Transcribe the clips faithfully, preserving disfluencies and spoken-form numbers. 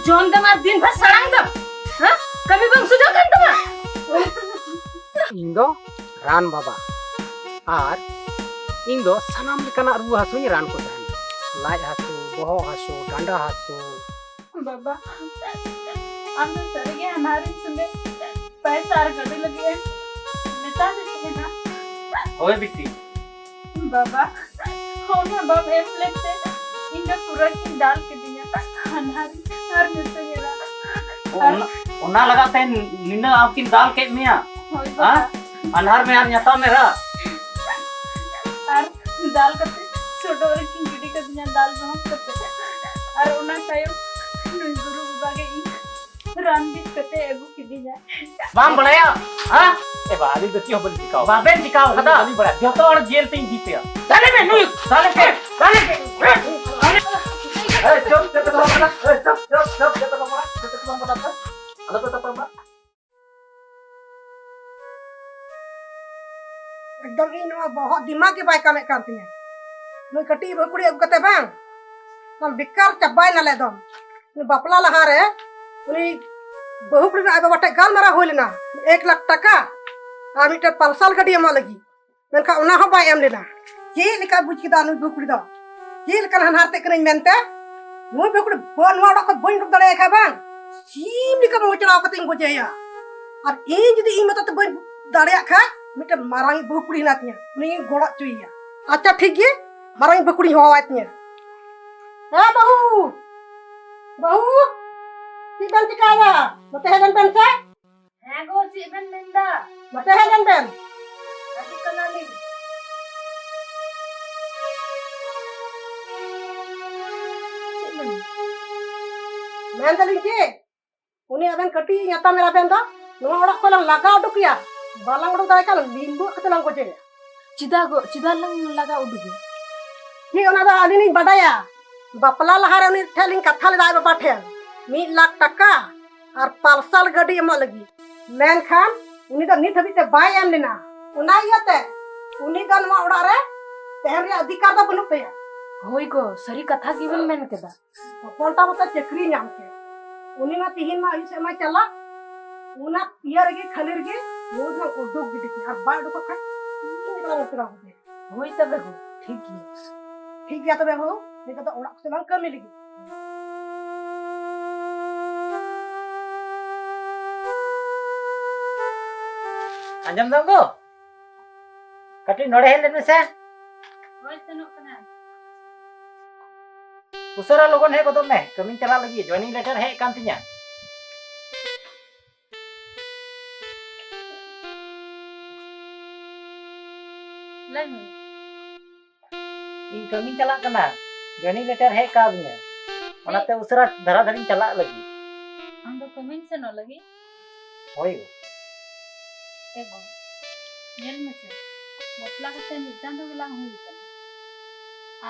ᱡᱚᱢ ᱫᱟᱢ ᱟᱨ ᱫᱤᱱ ᱵᱷᱟᱨ ᱥᱟᱲᱟᱝ ᱫᱟᱢ᱾ ᱦᱮᱸ? ᱠᱟᱹᱢᱤ ᱵᱟᱝ ᱥᱩᱡᱷᱟᱹᱣ ᱠᱟᱱ ᱛᱟᱢᱟ? ᱤᱧ ᱫᱚ ᱨᱟᱱ ᱵᱟᱵᱟ, ᱟᱨ ᱤᱧ ᱫᱚ ᱥᱟᱱᱟᱢ ᱞᱮᱠᱟᱱᱟᱜ ᱨᱩᱣᱟᱹ ᱦᱟᱹᱥᱩᱧ ᱨᱟᱱ ᱠᱚ ᱛᱟᱦᱮᱱᱟ᱾ ᱞᱟᱡ ᱦᱟᱹᱥᱩ, ᱵᱚᱦᱚᱜ ᱦᱟᱹᱥᱩ, ᱰᱟᱸᱰᱟ ᱦᱟᱹᱥᱩ᱾ ᱵᱟᱵᱟ, ᱟᱢ ᱫᱚ ᱥᱟᱹᱨᱤᱜᱮ ᱦᱟᱱᱦᱟᱨᱤᱧ ᱥᱚᱸᱜᱮ ᱯᱟᱭᱥᱟ ᱟᱨ ᱜᱟᱹᱰᱤ ᱞᱟᱹᱜᱤᱫ ᱮᱢ ᱢᱮᱛᱟᱫᱤᱧ ᱛᱟᱦᱮᱱᱟ᱾ ᱦᱳᱭ ᱵᱤᱴᱤ᱾ ᱵᱟᱵᱟ, ᱚᱱᱟ ᱵᱟᱢ ᱮᱢ ᱞᱮᱫ ᱛᱮ ᱤᱧ ᱫᱚ ᱯᱩᱨᱟᱹ ᱠᱤᱱ ᱫᱟᱞ ᱠᱤᱫᱤᱧᱟ᱾ ᱦᱟᱱᱦᱟᱨ ᱟᱨ ᱧᱩᱛᱩᱢ ᱮᱨᱟ᱾ ᱚᱱᱟ, ᱚᱱᱟ ᱞᱟᱜᱟᱛ ᱛᱮ ᱱᱤᱱᱟᱹᱜ ᱟᱢ ᱠᱤᱱ ᱫᱟᱞ ᱠᱮᱫ ᱢᱮᱭᱟ? ᱦᱳᱭ ᱦᱮᱸ? ᱵᱟᱵᱟ᱾ ᱦᱟᱱᱦᱟᱨ ᱢᱮ ᱟᱨ ᱧᱟᱛᱟᱢ ᱮᱨᱟ᱾ ᱟᱨ ᱫᱟᱞ ᱠᱟᱛᱮ ᱥᱚᱰᱚᱜ ᱨᱮᱠᱤᱱ ᱜᱤᱰᱤ ᱠᱟᱫᱤᱧᱟ, ᱫᱟᱞ ᱡᱚᱢ ᱠᱟᱛᱮ᱾ ᱟᱨ ᱚᱱᱟ ᱛᱟᱭᱚᱢ ᱱᱩᱭ ᱜᱩᱨᱩ ᱵᱟᱵᱟ ᱜᱮ ᱤᱧ ᱨᱟᱱ ᱵᱤᱥ ᱠᱟᱛᱮ ᱟᱹᱜᱩ ᱠᱤᱫᱤᱧᱟ᱾ ᱵᱟᱢ ᱵᱟᱲᱟᱭᱟ? ᱦᱮᱸ? ᱮ ᱵᱟ, ᱟᱹᱞᱤᱧ ᱫᱚ ᱪᱮᱫ ᱦᱚᱸ ᱵᱟᱹᱞᱤᱧ ᱪᱤᱠᱟᱹᱣ ᱵᱟᱵᱮᱱ ᱪᱤᱠᱟᱹᱣ ᱠᱟᱫᱟ? ᱟᱹᱞᱤᱧ ᱵᱟᱲᱟᱭᱟ, ᱡᱚᱛᱚ ᱦᱚᱲ ᱡᱮᱞ ᱛᱮᱧ ᱤᱫᱤ ᱯᱮᱭᱟ᱾ ᱫᱟᱞᱮ ᱢᱮ ᱱᱩᱭ! ᱫᱟᱞᱮ ᱯᱮ! ᱫᱟᱞᱮ ᱯᱮ! ᱮᱭ, ᱪᱩᱯ, ᱪᱩᱯ, ᱪᱩᱯ, ᱪᱩᱯ, ᱪᱩᱯ, ᱪᱩᱯ, ᱪᱩᱯ, ᱪᱩᱯ, ᱪᱩᱯ, ᱪᱩᱯ, ᱟᱞᱚ ᱯᱮ ᱛᱟᱯᱟᱢᱟ᱾ ᱮᱠᱫᱚᱢ ᱤᱧ ᱱᱚᱣᱟ ᱵᱚᱦᱚᱜ ᱫᱤᱢᱟᱜᱽ ᱜᱮ ᱵᱟᱭ ᱠᱟᱢᱮᱫ ᱠᱟᱱ ᱛᱤᱧᱟ᱾ ᱱᱩᱭ ᱠᱟᱹᱴᱤᱡ ᱵᱟᱹᱦᱩ ᱠᱩᱲᱤ ᱟᱹᱜᱩ ᱠᱟᱛᱮ ᱵᱟᱝ, ᱮᱠᱫᱚᱢ ᱵᱮᱠᱟᱨ ᱪᱟᱵᱟᱭ ᱱᱟᱞᱮ ᱮᱠᱫᱚᱢ᱾ ᱩᱱᱤ ᱵᱟᱯᱞᱟ ᱞᱟᱦᱟᱨᱮ ᱩᱱᱤ ᱵᱟᱹᱦᱩ ᱠᱩᱲᱤ ᱨᱮᱱ ᱟᱡ ᱵᱟᱵᱟ ᱴᱷᱮᱱ ᱜᱟᱞᱢᱟᱨᱟᱣ ᱦᱩᱭ ᱞᱮᱱᱟ, ᱮᱠ ᱞᱟᱠᱷ ᱴᱟᱠᱟ ᱟᱨ ᱢᱤᱫᱴᱮᱱ ᱯᱟᱞᱥᱟᱨ ᱜᱟᱹᱰᱤ ᱮᱢᱚᱜ ᱞᱟᱹᱜᱤᱫ᱾ ᱢᱮᱱᱠᱷᱟᱱ ᱚᱱᱟ ᱦᱚᱸ ᱵᱟᱭ ᱮᱢ ᱞᱮᱱᱟ᱾ ᱪᱮᱫ ᱞᱮᱠᱟ ᱵᱩᱡᱽ ᱠᱮᱫᱟ ᱱᱩᱭ ᱵᱟᱹᱦᱩ ᱠᱩᱲᱤ ᱫᱚ? ᱪᱮᱫ ᱞᱮᱠᱟᱱ ᱦᱟᱱᱦᱟᱨ ᱛᱮᱫ ᱠᱟᱹᱱᱟᱹᱧ ᱢᱮᱱᱛᱮ? ᱱᱩᱭ ᱵᱟᱹᱦᱩ ᱠᱩᱲᱤ ᱵᱟᱹ-, ᱱᱚᱣᱟ ᱚᱲᱟᱜ ᱠᱷᱚᱱ ᱵᱟᱹᱧ ᱩᱰᱩᱠ ᱫᱟᱲᱮᱭᱟᱭ ᱠᱷᱟᱱ ᱵᱟᱝ, ᱥᱤᱢ ᱞᱮᱠᱟ ᱢᱚᱪᱲᱟᱣ ᱠᱟᱛᱮ ᱤᱧ ᱜᱚᱡᱮᱭᱟ᱾ ᱟᱨ ᱤᱧ ᱡᱩᱫᱤ ᱤᱧ ᱢᱚᱛᱚ ᱛᱮ ᱵᱟᱹᱧ ᱫᱟᱲᱮᱭᱟᱜ ᱠᱷᱟᱱ, ᱢᱤᱫᱴᱮᱱ ᱢᱟᱨᱟᱝ ᱵᱟᱹᱦᱩ ᱠᱩᱲᱤ ᱦᱮᱱᱟᱜ ᱛᱤᱧᱟ, ᱩᱱᱤᱧ ᱜᱚᱲᱚ ᱦᱚᱪᱚᱭᱮᱭᱟ᱾ ᱟᱪᱪᱷᱟ, ᱴᱷᱤᱠ ᱜᱮ, ᱢᱟᱨᱟᱝ ᱵᱟᱹᱦᱩ ᱠᱩᱲᱤᱧ ᱦᱚᱦᱚᱣᱟᱭ ᱛᱤᱧᱟ᱾ ᱦᱮᱸ ᱵᱟᱹᱦᱩ, ᱵᱟᱹᱦᱩ, ᱪᱮᱫ ᱵᱮᱱ ᱪᱤᱠᱟᱭᱮᱫᱟ? ᱱᱚᱛᱮ ᱦᱮᱡ ᱞᱮᱱ ᱵᱮᱱ ᱥᱮ᱾ ᱦᱮᱸ ᱜᱚ, ᱪᱮᱫ ᱵᱮᱱ ᱢᱮᱱᱫᱟ? ᱱᱚᱛᱮ ᱦᱮᱡ ᱞᱮᱱ ᱵᱮᱱ᱾ ᱦᱤᱡᱩᱜ ᱠᱟᱱᱟᱞᱤᱧ᱾ ᱪᱮᱫ ᱵᱮᱱ ᱢᱮᱱ ᱫᱟᱞᱤᱧ ᱪᱮᱫ? ᱩᱱᱤ ᱟᱵᱮᱱ ᱠᱟᱹᱴᱤᱡ ᱧᱟᱛᱟᱢ ᱮᱨᱟ ᱵᱮᱱ ᱫᱚ ᱱᱚᱣᱟ ᱚᱲᱟᱜ ᱠᱷᱚᱱ ᱞᱟᱝ ᱞᱟᱜᱟ ᱩᱰᱩᱠᱮᱭᱟ, ᱵᱟᱞᱟᱝ ᱩᱰᱩᱠ ᱫᱟᱲᱮ ᱠᱷᱟᱱ ᱞᱤᱢᱵᱩ ᱠᱟᱛᱮ ᱞᱟᱝ ᱜᱚᱡᱮᱭᱟ᱾ ᱪᱮᱫᱟᱜ ᱜᱚ, ᱪᱮᱫᱟᱜ ᱞᱟᱝ ᱞᱟᱜᱟ ᱩᱰᱩᱠᱮᱭᱟ? ᱴᱷᱤᱠ, ᱚᱱᱟ ᱫᱚ ᱟᱹᱞᱤᱧ ᱞᱤᱧ ᱵᱟᱰᱟᱭᱟ᱾ ᱵᱟᱯᱞᱟ ᱞᱟᱦᱟᱨᱮ ᱩᱱᱤ ᱴᱷᱮᱱ ᱞᱤᱧ ᱠᱟᱛᱷᱟ ᱞᱮᱫᱟ, ᱟᱡ ᱵᱟᱵᱟ ᱴᱷᱮᱱ ᱢᱤᱫ ᱞᱟᱠᱷ ᱴᱟᱠᱟ ᱟᱨ ᱯᱟᱞᱥᱟᱨ ᱜᱟᱹᱰᱤ ᱮᱢᱚᱜ ᱞᱟᱹᱜᱤᱫ᱾ ᱢᱮᱱᱠᱷᱟᱱ ᱩᱱᱤ ᱫᱚ ᱱᱤᱛ ᱦᱟᱹᱵᱤᱡ ᱛᱮ ᱵᱟᱭ ᱮᱢ ᱞᱮᱱᱟ᱾ ᱚᱱᱟ ᱤᱭᱟᱹᱛᱮ ᱩᱱᱤ ᱫᱚ ᱱᱚᱣᱟ ᱚᱲᱟᱜ ᱨᱮ ᱛᱟᱦᱮᱱ ᱨᱮᱭᱟᱜ ᱚᱫᱷᱤᱠᱟᱨ ᱫᱚ ᱵᱟᱹᱱᱩᱜ ᱛᱟᱭᱟ᱾ ᱦᱳᱭ ᱜᱚ, ᱥᱟᱹᱨᱤ ᱠᱟᱛᱷᱟ ᱜᱮᱵᱮᱱ ᱢᱮᱱ ᱠᱮᱫᱟ᱾ ᱦᱚᱯᱚᱱ ᱛᱟᱢ ᱢᱚᱛᱚ ᱪᱟᱹᱠᱨᱤ ᱧᱟᱢ ᱠᱮᱫ, ᱩᱱᱤ ᱢᱟ ᱛᱤᱦᱤᱧ ᱢᱟ ᱟᱹᱭᱩᱵ ᱥᱮᱫ ᱢᱟ ᱪᱟᱞᱟᱜ, ᱚᱱᱟ ᱤᱭᱟᱹ ᱨᱮᱜᱮ ᱠᱷᱟᱹᱞᱤ ᱨᱮᱜᱮ ᱱᱩᱭ ᱫᱚ ᱩᱰᱩᱠ ᱜᱤᱰᱤ ᱠᱮᱫ, ᱟᱨ ᱵᱟᱭ ᱩᱰᱩᱠᱚᱜ ᱠᱷᱟᱱ ᱤᱧ ᱮᱠᱞᱟ ᱢᱮᱛᱨᱟ ᱠᱚᱜᱮ᱾ ᱦᱳᱭ ᱛᱚᱵᱮ ᱜᱚ, ᱴᱷᱤᱠ ᱜᱮᱭᱟ᱾ ᱴᱷᱤᱠ ᱜᱮᱭᱟ ᱛᱚᱵᱮ ᱵᱟᱹᱦᱩ, ᱱᱤᱛᱚᱜ ᱫᱚ ᱚᱲᱟᱜ ᱠᱚᱥᱮᱫ ᱞᱟᱝ ᱠᱟᱹᱢᱤ ᱞᱮᱜᱮ᱾ ᱟᱸᱡᱚᱢ ᱫᱟᱢ ᱜᱚ? ᱠᱟᱹᱴᱤᱡ ᱱᱚᱰᱮ ᱦᱮᱡ ᱞᱮᱱ ᱢᱮᱥᱮ᱾ ᱦᱳᱭ, ᱥᱮᱱᱚᱜ ᱠᱟᱱᱟ᱾ ᱩᱥᱟᱹᱨᱟ ᱞᱚᱜᱚᱱ ᱦᱮᱡ ᱜᱚᱫᱚᱜ ᱢᱮ, ᱠᱟᱹᱢᱤᱧ ᱪᱟᱞᱟᱜ ᱞᱟᱹᱜᱤᱫ, joining letter ᱦᱮᱡ ᱟᱠᱟᱱ ᱛᱤᱧᱟ᱾ ᱞᱟᱹᱭ ᱢᱮ᱾ ᱤᱧ ᱠᱟᱹᱢᱤᱧ ᱪᱟᱞᱟᱜ ᱠᱟᱱᱟ, joining letter ᱦᱮᱡ ᱠᱟᱣᱫᱤᱧᱟ, ᱚᱱᱟᱛᱮ ᱩᱥᱟᱹᱨᱟ ᱫᱷᱟᱨᱟ ᱫᱷᱟᱨᱤᱧ ᱪᱟᱞᱟᱜ ᱞᱟᱹᱜᱤᱫ᱾ ᱟᱢ ᱫᱚ ᱠᱟᱹᱢᱤᱢ ᱥᱮᱱᱚᱜ ᱞᱟᱹᱜᱤᱫ? ᱦᱳᱭ ᱜᱚ᱾ ᱮ ᱜᱚ, ᱧᱮᱞ ᱢᱮᱥᱮ, ᱵᱟᱯᱞᱟ ᱠᱟᱛᱮ ᱢᱤᱫ ᱪᱟᱸᱫᱚ ᱜᱮᱞᱟᱝ ᱦᱩᱭ ᱠᱟᱱᱟ,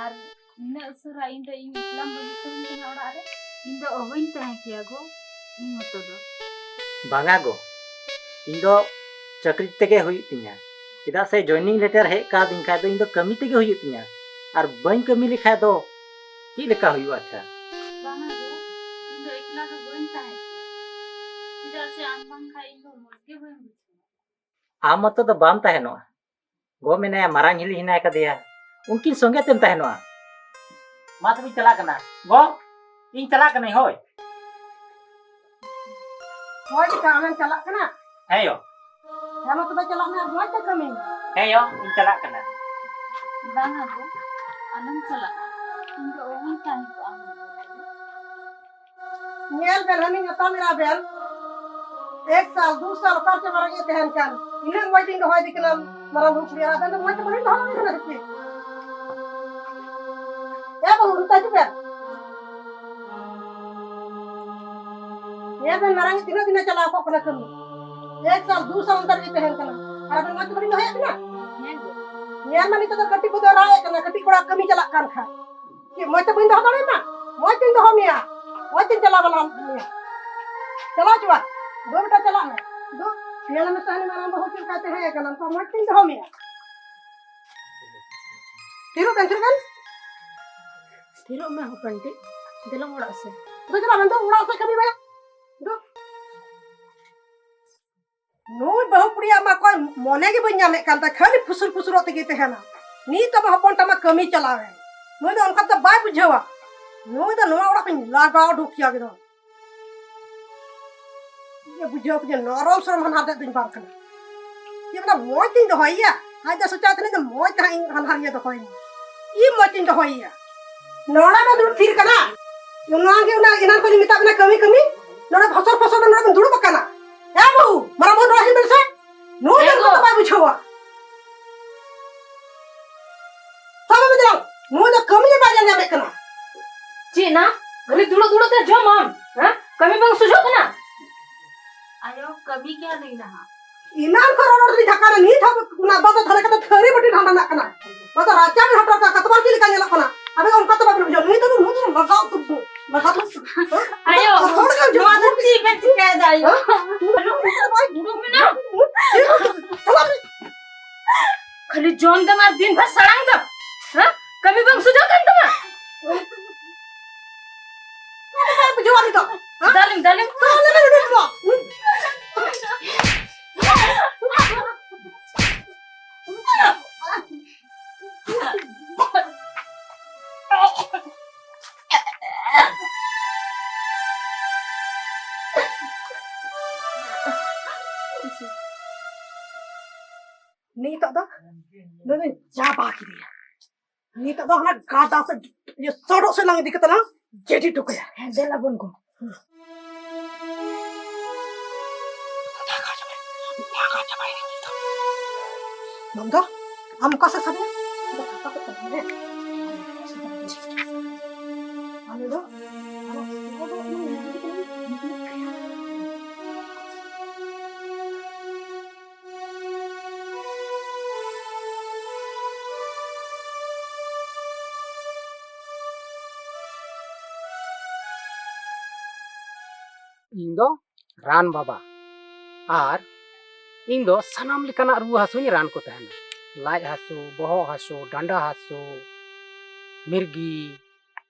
ᱟᱨ ᱱᱩᱱᱟᱹᱜ ᱩᱥᱟᱹᱨᱟ ᱤᱧ ᱫᱚ ᱤᱧ ᱮᱠᱞᱟᱢ ᱵᱟᱹᱜᱤ ᱦᱚᱴᱚᱧ ᱠᱟᱱᱟ ᱚᱲᱟᱜ ᱨᱮ? ᱤᱧ ᱫᱚ ᱚᱦᱚᱧ ᱛᱟᱦᱮᱸ ᱠᱮᱭᱟ ᱜᱚ, ᱤᱧ ᱢᱚᱛᱚ ᱫᱚ᱾ ᱵᱟᱝᱟ ᱜᱚ, ᱤᱧ ᱫᱚ ᱪᱟᱹᱠᱨᱤ ᱛᱮᱜᱮ ᱦᱩᱭᱩᱜ ᱛᱤᱧᱟ, ᱪᱮᱫᱟᱜ ᱥᱮ joining letter ᱦᱮᱡ ᱠᱟᱣᱫᱤᱧ ᱠᱷᱟᱡ ᱫᱚ ᱤᱧ ᱫᱚ ᱠᱟᱹᱢᱤ ᱛᱮᱜᱮ ᱦᱩᱭᱩᱜ ᱛᱤᱧᱟ, ᱟᱨ ᱵᱟᱹᱧ ᱠᱟᱹᱢᱤ ᱞᱮᱠᱷᱟᱡ ᱫᱚ ᱪᱮᱫ ᱞᱮᱠᱟ ᱦᱩᱭᱩᱜᱼᱟ ᱟᱪᱪᱷᱟ? ᱵᱟᱝᱟ ᱜᱚ, ᱤᱧ ᱫᱚ ᱮᱠᱞᱟ ᱫᱚ ᱵᱟᱹᱧ ᱛᱟᱦᱮᱸ ᱠᱮᱭᱟ, ᱪᱮᱫᱟᱜ ᱥᱮ ᱟᱢ ᱵᱟᱝᱠᱷᱟᱡ ᱤᱧ ᱫᱚ ᱢᱚᱡᱽ ᱜᱮ ᱵᱟᱹᱧ ᱵᱩᱡᱷᱟᱹᱣᱟ᱾ ᱟᱢ ᱢᱚᱛᱚ ᱫᱚ ᱵᱟᱢ ᱛᱟᱦᱮᱱᱚᱜᱼᱟ, ᱜᱚ ᱢᱮᱱᱟᱭᱟ, ᱢᱟᱨᱟᱝ ᱦᱤᱞᱤ ᱦᱮᱱᱟᱭ ᱠᱟᱫᱮᱭᱟ, ᱩᱱᱠᱤᱱ ᱥᱚᱸᱜᱮ ᱛᱮᱢ ᱛᱟᱦᱮᱱᱚᱜᱼᱟ᱾ ᱢᱟ ᱛᱚᱵᱮᱧ ᱪᱟᱞᱟᱜ ᱠᱟᱱᱟ ᱜᱚ, ᱤᱧ ᱪᱟᱞᱟᱜ ᱠᱟᱹᱱᱟᱹᱧ᱾ ᱦᱳᱭ᱾ ᱦᱳᱭ ᱵᱮᱴᱟ, ᱟᱢᱮᱢ ᱪᱟᱞᱟᱜ ᱠᱟᱱᱟ? ᱦᱮᱸ ᱭᱳ᱾ ᱦᱮᱸ ᱢᱟ ᱛᱚᱵᱮ ᱪᱟᱞᱟᱜ ᱢᱮ ᱟᱨ ᱢᱚᱡᱽ ᱛᱮ ᱠᱟᱹᱢᱤ ᱢᱮ᱾ ᱦᱮᱸ ᱭᱳ, ᱤᱧ ᱪᱟᱞᱟᱜ ᱠᱟᱱᱟ᱾ ᱵᱟᱝᱟ ᱜᱚ, ᱟᱞᱚᱢ ᱪᱟᱞᱟᱜᱼᱟ, ᱤᱧ ᱫᱚ ᱚᱦᱚᱧ ᱛᱟᱦᱮᱸ ᱠᱚᱜᱼᱟ ᱟᱢ ᱵᱮᱜᱚᱨ᱾ ᱧᱮᱞ ᱵᱮᱱ, ᱦᱟᱹᱱᱤ ᱧᱟᱯᱟᱢ ᱮᱨᱟ ᱵᱮᱱ, ᱮᱠ ᱥᱟᱞ, ᱫᱩ ᱥᱟᱞ ᱚᱠᱟ ᱨᱮᱪᱚ ᱢᱟᱨᱟᱝ ᱮ ᱛᱟᱦᱮᱱ ᱠᱟᱱ, ᱤᱱᱟᱹᱜ ᱢᱚᱡᱽ ᱤᱧ ᱫᱚᱦᱚᱭᱮᱫᱮ ᱠᱟᱱᱟ ᱢᱟᱨᱟᱝ ᱵᱟᱹᱦᱩ ᱠᱩᱲᱤ, ᱟᱨ ᱟᱵᱮᱱ ᱫᱚ ᱢᱚᱡᱽ ᱛᱮ ᱵᱟᱹᱞᱤᱧ ᱫᱚᱦᱚ ᱫᱟᱲᱮᱭᱟᱜ ᱠᱟᱱᱟ ᱥᱮ ᱪᱮᱫ? ᱮ ᱵᱟᱹᱦᱩ, ᱱᱚᱛᱮ ᱦᱤᱡᱩᱜ ᱵᱮᱱ᱾ ᱧᱮᱞ ᱵᱮᱱ, ᱢᱟᱨᱟᱝ ᱛᱤᱱᱟᱹᱜ ᱫᱤᱱᱮ ᱪᱟᱞᱟᱣ ᱠᱚᱜ ᱠᱟᱱᱟ ᱠᱟᱹᱢᱤ, ᱮᱠ ᱥᱟᱞ, ᱫᱩ ᱥᱟᱞ ᱚᱱᱛᱮ ᱨᱮᱜᱮ ᱛᱟᱦᱮᱱ ᱠᱟᱱᱟ, ᱟᱨ ᱟᱵᱮᱱ ᱢᱚᱡᱽ ᱛᱮ ᱵᱟᱹᱞᱤᱧ ᱫᱚᱦᱚᱭᱮᱫ ᱵᱮᱱᱟ? ᱦᱮᱸ ᱜᱚ᱾ ᱧᱮᱞ ᱢᱮ, ᱱᱤᱛᱚᱜ ᱫᱚ ᱠᱟᱹᱴᱤᱡ ᱵᱟᱹᱵᱩ ᱫᱚ ᱨᱟᱜ ᱮᱫ ᱠᱟᱱᱟ, ᱠᱟᱹᱴᱤᱡ ᱠᱚᱲᱟ ᱠᱟᱹᱢᱤ ᱪᱟᱞᱟᱜ ᱠᱟᱱ ᱠᱷᱟᱡ᱾ ᱪᱮᱫ ᱢᱚᱡᱽ ᱛᱮ ᱵᱟᱹᱧ ᱫᱚᱦᱚ ᱫᱟᱲᱮᱭᱟᱢᱟ? ᱢᱚᱡᱽ ᱛᱮᱧ ᱫᱚᱦᱚ ᱢᱮᱭᱟ, ᱢᱚᱡᱽ ᱛᱮᱧ ᱪᱟᱞᱟᱣ ᱵᱟᱞᱟ ᱢᱮᱭᱟ᱾ ᱪᱟᱞᱟᱣ ᱦᱚᱪᱚᱣᱟᱜ ᱫᱩ ᱵᱮᱴᱟ, ᱪᱟᱞᱟᱜ ᱢᱮ᱾ ᱫᱩ, ᱧᱮᱞ ᱢᱮᱥᱮ ᱦᱟᱹᱱᱤ ᱢᱟᱨᱟᱝ ᱵᱟᱹᱦᱩ ᱪᱮᱫ ᱞᱮᱠᱟᱭ ᱛᱟᱦᱮᱸ ᱠᱟᱱᱟ, ᱚᱱᱠᱟ ᱢᱚᱡᱽ ᱛᱮᱧ ᱫᱚᱦᱚ ᱢᱮᱭᱟ᱾ ᱛᱷᱤᱨᱚᱜ ᱵᱮᱱ, ᱛᱷᱤᱨᱚᱜ ᱵᱮᱱ᱾ ᱛᱷᱤᱨᱚᱜ ᱢᱮ ᱦᱚᱯᱚᱱᱴᱤ, ᱫᱮᱞᱟᱢ ᱚᱲᱟᱜ ᱥᱮᱫ᱾ ᱫᱚ ᱪᱟᱞᱟᱜ ᱢᱮᱱᱫᱚ ᱚᱲᱟᱜ ᱥᱮᱫ ᱠᱟᱹᱢᱤ ᱵᱟᱭᱟ᱾ ᱫᱚ᱾ ᱱᱩᱭ ᱵᱟᱹᱦᱩ ᱠᱩᱲᱤᱭᱟᱜ ᱢᱟ ᱚᱠᱚᱭ ᱢᱚᱱᱮ ᱜᱮ ᱵᱟᱹᱧ ᱧᱟᱢᱮᱫ ᱠᱟᱱ ᱛᱟᱭ, ᱠᱷᱟᱹᱞᱤ ᱯᱷᱩᱥᱩᱨ ᱯᱷᱩᱥᱩᱨᱚᱜ ᱛᱮᱜᱮ ᱛᱟᱦᱮᱱᱟ᱾ ᱱᱤᱛ ᱟᱢ ᱦᱚᱯᱚᱱ ᱛᱟᱢᱟ ᱠᱟᱹᱢᱤ ᱪᱟᱞᱟᱣ ᱮᱱ, ᱱᱩᱭ ᱫᱚ ᱚᱱᱠᱟ ᱫᱚ ᱵᱟᱭ ᱵᱩᱡᱷᱟᱹᱣᱟ᱾ ᱱᱩᱭ ᱫᱚ ᱱᱚᱣᱟ ᱚᱲᱟᱜ ᱠᱷᱚᱱ ᱞᱟᱜᱟᱣ ᱩᱰᱩᱠ ᱠᱮᱭᱟ ᱮᱠᱫᱚᱢ᱾ ᱤᱧ ᱵᱩᱡᱷᱟᱹᱣ ᱠᱮᱫᱟ ᱱᱚᱨᱚᱢ ᱥᱚᱨᱚᱢ ᱦᱟᱱᱦᱟᱨ ᱫᱮᱡ ᱫᱚᱧ ᱵᱟᱝ ᱠᱟᱱᱟ᱾ ᱤᱧ ᱢᱮᱱᱟ ᱢᱚᱡᱽ ᱛᱤᱧ ᱫᱚᱦᱚᱭᱮᱭᱟ, ᱟᱡ ᱫᱚ ᱥᱚᱪᱟᱣ ᱛᱤᱱᱟᱹᱧ ᱫᱚ ᱢᱚᱡᱽ ᱛᱮ ᱦᱟᱸᱜ ᱤᱧ ᱦᱟᱱᱦᱟᱨ ᱤᱭᱟᱹ ᱫᱚᱦᱚᱭᱮᱭᱟ᱾ ᱤᱧ ᱢᱚᱡᱽ ᱛᱤᱧ ᱫᱚᱦᱚᱭᱮᱭᱟ᱾ ᱱᱚᱰᱮ ᱢᱟ ᱫᱩᱲᱩᱵ ᱛᱷᱤᱨ ᱠᱟᱱᱟ᱾ ᱚᱱᱟ ᱜᱮ ᱚᱱᱟ ᱮᱱᱟᱱ ᱠᱷᱚᱱ ᱤᱧ ᱢᱮᱛᱟᱜ ᱵᱮᱱᱟ ᱠᱟᱹᱢᱤ ᱠᱟᱹᱢᱤ, ᱱᱚᱰᱮ ᱵᱷᱚᱥᱚᱨ ᱯᱷᱚᱥᱚᱨ ᱱᱚᱰᱮ ᱵᱮᱱ ᱫᱩᱲᱩᱵ ᱟᱠᱟᱱᱟ᱾ ᱮ ᱵᱟᱹᱦᱩ, ᱢᱟᱨᱟᱝ ᱵᱟᱹᱦᱩ ᱱᱚᱰᱮ ᱦᱤᱡᱩᱜ ᱵᱮᱱ ᱥᱮ᱾ ᱱᱩᱭ ᱫᱚ ᱦᱮᱸ ᱚᱱᱠᱟ ᱫᱚ ᱜᱚ᱾ ᱵᱟᱭ ᱵᱩᱡᱷᱟᱹᱣᱟ᱾ ᱥᱟᱵ ᱢᱮ ᱫᱮᱞᱟ, ᱱᱩᱭ ᱫᱚ ᱠᱟᱹᱢᱤ ᱜᱮ ᱵᱟᱭ ᱧᱮᱞ ᱧᱟᱢᱮᱫ ᱠᱟᱱᱟ᱾ ᱪᱮᱫ ᱱᱟ? ᱠᱷᱟᱹᱞᱤ ᱫᱩᱲᱩᱵ ᱫᱩᱲᱩᱵ ᱛᱮ ᱡᱚᱢᱟᱢ? ᱦᱮᱸ? ᱠᱟᱹᱢᱤ ᱵᱟᱝ ᱥᱩᱡᱷᱟᱹᱜ ᱠᱟᱱᱟ? ᱟᱭᱳ, ᱠᱟᱹᱢᱤ ᱜᱮ ᱟᱹᱞᱤᱧ ᱱᱟᱦᱟᱜ᱾ ᱮᱱᱟᱱ ᱠᱷᱚᱱ ᱨᱚᱲ ᱨᱚᱲ ᱛᱮᱞᱤᱧ ᱛᱷᱟᱠᱟ ᱮᱱᱟ, ᱱᱤᱛ ᱦᱚᱸ ᱚᱱᱟ ᱵᱟᱵᱟ ᱫᱷᱟᱨᱮ ᱠᱟᱛᱮ ᱛᱷᱟᱹᱨᱤ ᱵᱟᱹᱴᱤ ᱰᱷᱟᱱᱰᱟᱱᱟᱜ ᱠᱟᱱᱟ᱾ ᱵᱟᱵᱟ ᱨᱟᱪᱟ ᱨᱮ ᱦᱚᱴᱚᱨ ᱠᱟᱜ ᱠᱟᱛᱣᱟᱨ ᱪᱮᱫ ᱞᱮᱠᱟ ᱧᱮᱞᱚᱜ ᱠᱟᱱᱟ᱾ ᱟᱵᱮᱱ ᱚᱱᱠᱟ ᱫᱚ ᱵᱟᱵᱮᱱ ᱵᱩᱡᱷᱟᱹᱣᱟ, ᱱᱩᱭ ᱫᱚ ᱱᱩᱭ ᱫᱚ ᱞᱟᱜᱟᱣ ᱫᱩ-, ᱫᱩ-, ᱞᱟᱜᱟᱣ ᱫᱩ-, ᱟᱭᱳ, ᱦᱚᱲ ᱜᱮ ᱱᱚᱣᱟ ᱫᱚ ᱪᱮᱫ ᱵᱮᱱ ᱪᱤᱠᱟᱹᱭᱮᱫᱟ, ᱟᱭᱳ? ᱦᱮᱸ? ᱟᱞᱚᱢ ᱵᱩᱡᱷᱟᱹᱣᱟ, ᱵᱩᱰᱷᱩ ᱢᱮᱱᱟᱢ᱾ ᱪᱟᱞᱟᱜ ᱢᱮ᱾ ᱠᱷᱟᱹᱞᱤ ᱡᱚᱢ ᱫᱟᱢ ᱟᱨ ᱫᱤᱱ ᱵᱷᱟᱨ ᱥᱟᱲᱟᱝ ᱫᱟᱢ᱾ ᱦᱮᱸ? ᱠᱟᱹᱢᱤ ᱵᱟᱝ ᱥᱩᱡᱷᱟᱹᱜ ᱠᱟᱱ ᱛᱟᱢᱟ? ᱵᱩᱡᱷᱟᱹᱣᱟ ᱱᱤᱛᱚᱜ᱾ ᱦᱮᱸ? ᱫᱟᱞᱤᱢ, ᱫᱟᱞᱤᱢ᱾ ᱛᱚ, ᱞᱟᱹᱭ ᱢᱮ, ᱞᱟᱹᱭ ᱢᱮ᱾ ᱱᱤᱛᱚᱜ ᱫᱚ ᱱᱩᱭ ᱫᱚᱧ ᱪᱟᱵᱟ ᱠᱮᱫᱮᱭᱟ᱾ ᱱᱤᱛᱚᱜ ᱫᱚ ᱦᱟᱱᱟ ᱜᱟᱰᱟ ᱥᱮᱫ, ᱤᱭᱟᱹ, ᱥᱚᱰᱚᱜ ᱥᱮᱫ ᱞᱟᱝ ᱤᱫᱤ ᱠᱟᱛᱮ ᱞᱟᱝ ᱡᱮᱰᱤ ᱦᱚᱴᱚ ᱠᱟᱭᱟ᱾ ᱦᱮᱸ, ᱫᱮᱞᱟ ᱵᱚᱱ ᱜᱚ᱾ ᱵᱟᱝ ᱫᱚ, ᱟᱢ ᱚᱠᱟ ᱥᱮᱫ ᱥᱟᱰᱮᱭᱟ? ᱟᱞᱮ ᱫᱚ, ᱤᱧ ᱫᱚ ᱨᱟᱱ ᱵᱟᱵᱟ, ᱟᱨ ᱤᱧ ᱫᱚ ᱥᱟᱱᱟᱢ ᱞᱮᱠᱟᱱᱟᱜ ᱨᱩᱣᱟᱹ ᱦᱟᱹᱥᱩᱧ ᱨᱟᱱ ᱠᱚ ᱛᱟᱦᱮᱱᱟ᱾ ᱞᱟᱡ ᱦᱟᱹᱥᱩ, ᱵᱚᱦᱚᱜ ᱦᱟᱹᱥᱩ, ᱰᱟᱸᱰᱟ ᱦᱟᱹᱥᱩ, ᱢᱤᱨᱜᱤ,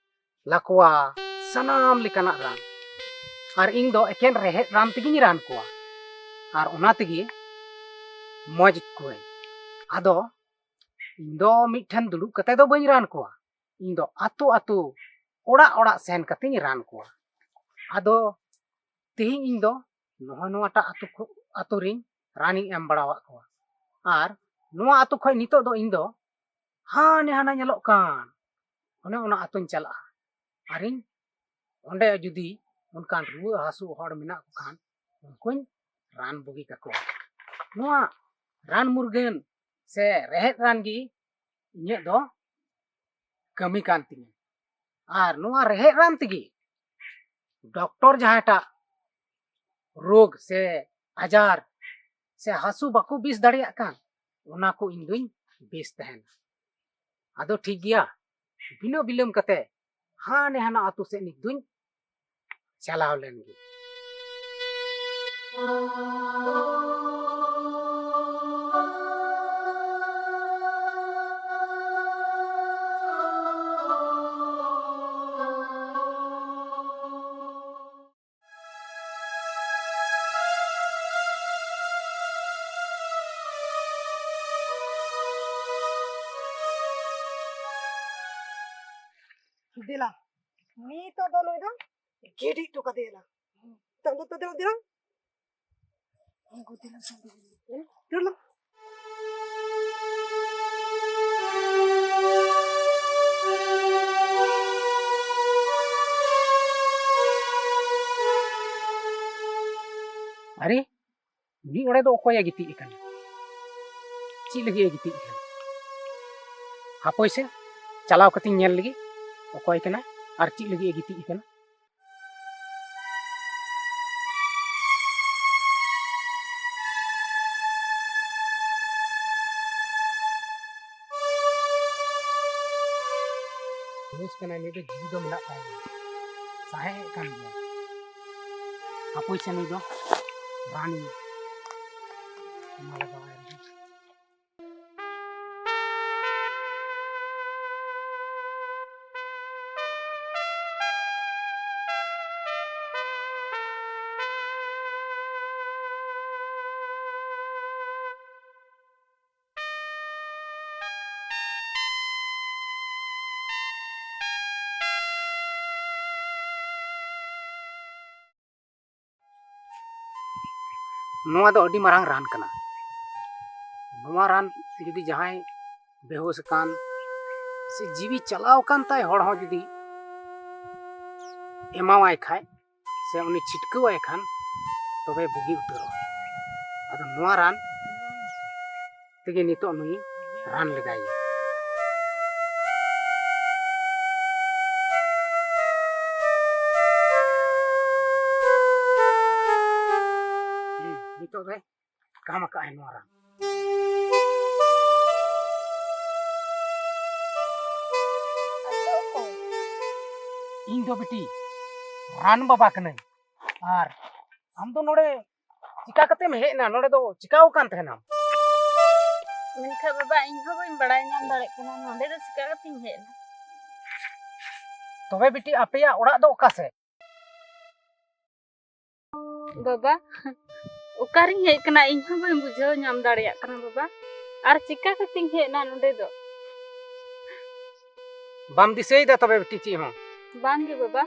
ᱞᱟᱠᱣᱟ, ᱥᱟᱱᱟᱢ ᱞᱮᱠᱟᱱᱟᱜ ᱨᱟᱱ᱾ ᱟᱨ ᱤᱧ ᱫᱚ ᱮᱠᱮᱱ ᱨᱮᱦᱮᱫ ᱨᱟᱱ ᱛᱮᱜᱮᱧ ᱨᱟᱱ ᱠᱚᱣᱟ, ᱟᱨ ᱚᱱᱟ ᱛᱮᱜᱮ ᱢᱚᱡᱽ ᱠᱚᱣᱟᱹᱧ᱾ ᱟᱫᱚ ᱤᱧ ᱫᱚ ᱢᱤᱫ ᱴᱷᱮᱱ ᱫᱩᱲᱩᱵ ᱠᱟᱛᱮ ᱫᱚ ᱵᱟᱹᱧ ᱨᱟᱱ ᱠᱚᱣᱟ, ᱤᱧ ᱫᱚ ᱟᱛᱳ ᱟᱛᱳ, ᱚᱲᱟᱜ ᱚᱲᱟᱜ ᱥᱮᱱ ᱠᱟᱛᱮᱧ ᱨᱟᱱ ᱠᱚᱣᱟ᱾ ᱟᱫᱚ ᱛᱮᱦᱮᱧ ᱤᱧ ᱫᱚ ᱱᱚᱜᱼᱚᱭ ᱱᱚᱣᱟᱴᱟᱜ ᱟᱛᱳ ᱠᱷᱚ-, ᱟᱛᱳ ᱨᱤᱧ ᱨᱟᱱᱤᱧ ᱮᱢ ᱵᱟᱲᱟᱣᱟᱫ ᱠᱚᱣᱟ᱾ ᱟᱨ ᱱᱚᱣᱟ ᱟᱛᱳ ᱠᱷᱚᱱ ᱱᱤᱛᱚᱜ ᱫᱚ ᱤᱧ ᱫᱚ ᱦᱟᱱᱮ ᱦᱟᱱᱟ ᱧᱮᱞᱚᱜ ᱠᱟᱱ ᱚᱱᱮ ᱚᱱᱟ ᱟᱛᱳᱧ ᱪᱟᱞᱟᱜᱼᱟ᱾ ᱟᱨᱤᱧ ᱚᱸᱰᱮ ᱡᱩᱫᱤ ᱚᱱᱠᱟᱱ ᱨᱩᱣᱟᱹ ᱦᱟᱹᱥᱩ ᱦᱚᱲ ᱢᱮᱱᱟᱜ ᱠᱚ ᱠᱷᱟᱱ, ᱩᱱᱠᱩᱧ ᱨᱟᱱ ᱵᱩᱜᱤ ᱠᱟᱠᱚᱣᱟ᱾ ᱱᱚᱣᱟ ᱨᱟᱱ ᱢᱩᱨᱜᱟᱹᱱ ᱥᱮ ᱨᱮᱦᱮᱫ ᱨᱟᱱ ᱜᱮ ᱤᱧᱟᱹᱜ ᱫᱚ ᱠᱟᱹᱢᱤ ᱠᱟᱱ ᱛᱤᱧᱟᱹ᱾ ᱟᱨ ᱱᱚᱣᱟ ᱨᱮᱦᱮᱫ ᱨᱟᱱ ᱛᱮᱜᱮ ᱰᱚᱠᱴᱚᱨ ᱡᱟᱦᱟᱸᱭᱴᱟᱜ ᱨᱳᱜᱽ ᱥᱮ ᱟᱡᱟᱨ ᱥᱮ ᱦᱟᱹᱥᱩ ᱵᱟᱠᱚ ᱵᱮᱥ ᱫᱟᱲᱮᱭᱟᱜ ᱠᱟᱱ, ᱚᱱᱟ ᱠᱚ ᱤᱧ ᱫᱩᱧ ᱵᱮᱥ ᱛᱟᱦᱮᱱᱟ᱾ ᱟᱫᱚ ᱴᱷᱤᱠ ᱜᱮᱭᱟ, ᱵᱤᱱᱟᱹ ᱵᱤᱞᱚᱢ ᱠᱟᱛᱮ ᱦᱟᱱᱮ ᱦᱟᱱᱟ ᱟᱹᱛᱩ ᱥᱮᱫ ᱱᱤᱛ ᱫᱩᱧ ᱪᱟᱞᱟᱣ ᱞᱮᱱ ᱜᱮ᱾ ᱫᱮᱞᱟ, ᱱᱤᱛᱚᱜ ᱫᱚ ᱱᱩᱭ ᱫᱚ ᱜᱤᱰᱤ ᱦᱚᱴᱚ ᱠᱟᱫᱮᱭᱟᱞᱟᱝ᱾ ᱛᱟᱭᱚᱢ ᱫᱚ ᱫᱮᱞᱟ, ᱫᱮᱞᱟ᱾ ᱫᱮᱞᱟ᱾ ᱟᱨᱮ, ᱩᱱᱤ ᱚᱸᱰᱮ ᱫᱚ ᱚᱠᱚᱭᱮ ᱜᱤᱛᱤᱡ ᱟᱠᱟᱱᱟ? ᱪᱮᱫ ᱞᱟᱹᱜᱤᱫ ᱮ ᱜᱤᱛᱤᱡ ᱟᱠᱟᱱᱟ? ᱦᱟᱯᱳᱭ ᱥᱮ, ᱪᱟᱞᱟᱣ ᱠᱟᱛᱮᱧ ᱧᱮᱞ ᱞᱮᱜᱮ, ᱚᱠᱚᱭ ᱠᱟᱱᱟᱭ ᱟᱨ ᱪᱮᱫ ᱞᱟᱹᱜᱤᱫ ᱮ ᱜᱤᱛᱤᱡ ᱟᱠᱟᱱᱟ᱾ ᱵᱩᱡᱽ ᱠᱟᱱᱟᱭ, ᱱᱩᱭ ᱫᱚ ᱡᱤᱣᱤ ᱫᱚ ᱢᱮᱱᱟᱜ ᱛᱟᱭ ᱜᱮᱭᱟ, ᱥᱟᱦᱮᱫ ᱮᱫ ᱠᱟᱱ ᱜᱮᱭᱟ᱾ ᱦᱟᱯᱳᱭ ᱥᱮ, ᱱᱩᱭ ᱫᱚ ᱨᱟᱱᱤᱧ ᱮᱢᱟ ᱞᱟᱜᱟᱣᱟᱭ ᱨᱮᱜᱮ᱾ ᱱᱚᱣᱟ ᱫᱚ ᱟᱹᱰᱤ ᱢᱟᱨᱟᱝ ᱨᱟᱱ ᱠᱟᱱᱟ᱾ ᱱᱚᱣᱟ ᱨᱟᱱ ᱡᱩᱫᱤ ᱡᱟᱦᱟᱸᱭ ᱵᱮᱦᱳᱥ ᱟᱠᱟᱱ ᱥᱮ ᱡᱤᱣᱤ ᱪᱟᱞᱟᱣ ᱟᱠᱟᱱ ᱛᱟᱭ ᱦᱚᱲ ᱦᱚᱸ ᱡᱩᱫᱤ ᱮᱢᱟᱣᱟᱭ ᱠᱷᱟᱡ ᱥᱮ ᱩᱱᱤ ᱪᱷᱤᱴᱠᱟᱹᱣᱟᱭ ᱠᱷᱟᱱ, ᱛᱚᱵᱮ ᱵᱩᱜᱤ ᱩᱛᱟᱹᱨᱚᱜᱼᱟ᱾ ᱟᱫᱚ ᱱᱚᱣᱟ ᱨᱟᱱ ᱛᱮᱜᱮ ᱱᱤᱛᱚᱜ ᱱᱩᱭ ᱨᱟᱱ ᱞᱮᱜᱟᱭᱮᱭᱟ᱾ ᱦᱩᱸ, ᱱᱤᱛᱚᱜ ᱫᱚᱭ ᱠᱟᱢ ᱟᱠᱟᱫᱼᱟᱭ ᱱᱚᱣᱟ ᱨᱟᱱ᱾ ᱟᱢ ᱫᱚ ᱚᱠᱚᱭ? ᱤᱧ ᱫᱚ ᱵᱤᱴᱤ ᱨᱟᱱ ᱵᱟᱵᱟ ᱠᱟᱹᱱᱟᱹᱧ᱾ ᱟᱨ ᱟᱢ ᱫᱚ ᱱᱚᱰᱮ ᱪᱤᱠᱟ ᱠᱟᱛᱮᱢ ᱦᱮᱡ ᱮᱱᱟ? ᱱᱚᱰᱮ ᱫᱚ ᱪᱤᱠᱟᱣ ᱟᱠᱟᱱ ᱛᱟᱦᱮᱱᱟᱢ? ᱢᱮᱱᱠᱷᱟᱱ ᱵᱟᱵᱟ, ᱤᱧ ᱦᱚᱸ ᱵᱟᱹᱧ ᱵᱟᱲᱟᱭ ᱧᱟᱢ ᱫᱟᱲᱮᱭᱟᱜ ᱠᱟᱱᱟ ᱱᱚᱰᱮ ᱫᱚ ᱪᱤᱠᱟ ᱠᱟᱛᱮᱧ ᱦᱮᱡ ᱮᱱᱟ᱾ ᱛᱚᱵᱮ ᱵᱤᱴᱤ, ᱟᱯᱮᱭᱟᱜ ᱚᱲᱟᱜ ᱫᱚ ᱚᱠᱟ ᱥᱮᱫ? ᱵᱟᱵᱟ, ᱚᱠᱟᱨᱤᱧ ᱦᱮᱡ ᱠᱟᱱᱟ ᱤᱧ ᱦᱚᱸ ᱵᱟᱹᱧ ᱵᱩᱡᱷᱟᱹᱣ ᱧᱟᱢ ᱫᱟᱲᱮᱭᱟᱜ ᱠᱟᱱᱟ ᱵᱟᱵᱟ᱾ ᱟᱨ ᱪᱤᱠᱟ ᱠᱟᱛᱮᱧ ᱦᱮᱡ ᱮᱱᱟ ᱱᱚᱰᱮ ᱫᱚ? ᱵᱟᱢ ᱫᱤᱥᱟᱹᱭᱮᱫᱟ ᱛᱚᱵᱮ ᱵᱤᱴᱤ ᱪᱮᱫ ᱦᱚᱸ? ᱵᱟᱝᱜᱮ ᱵᱟᱵᱟ᱾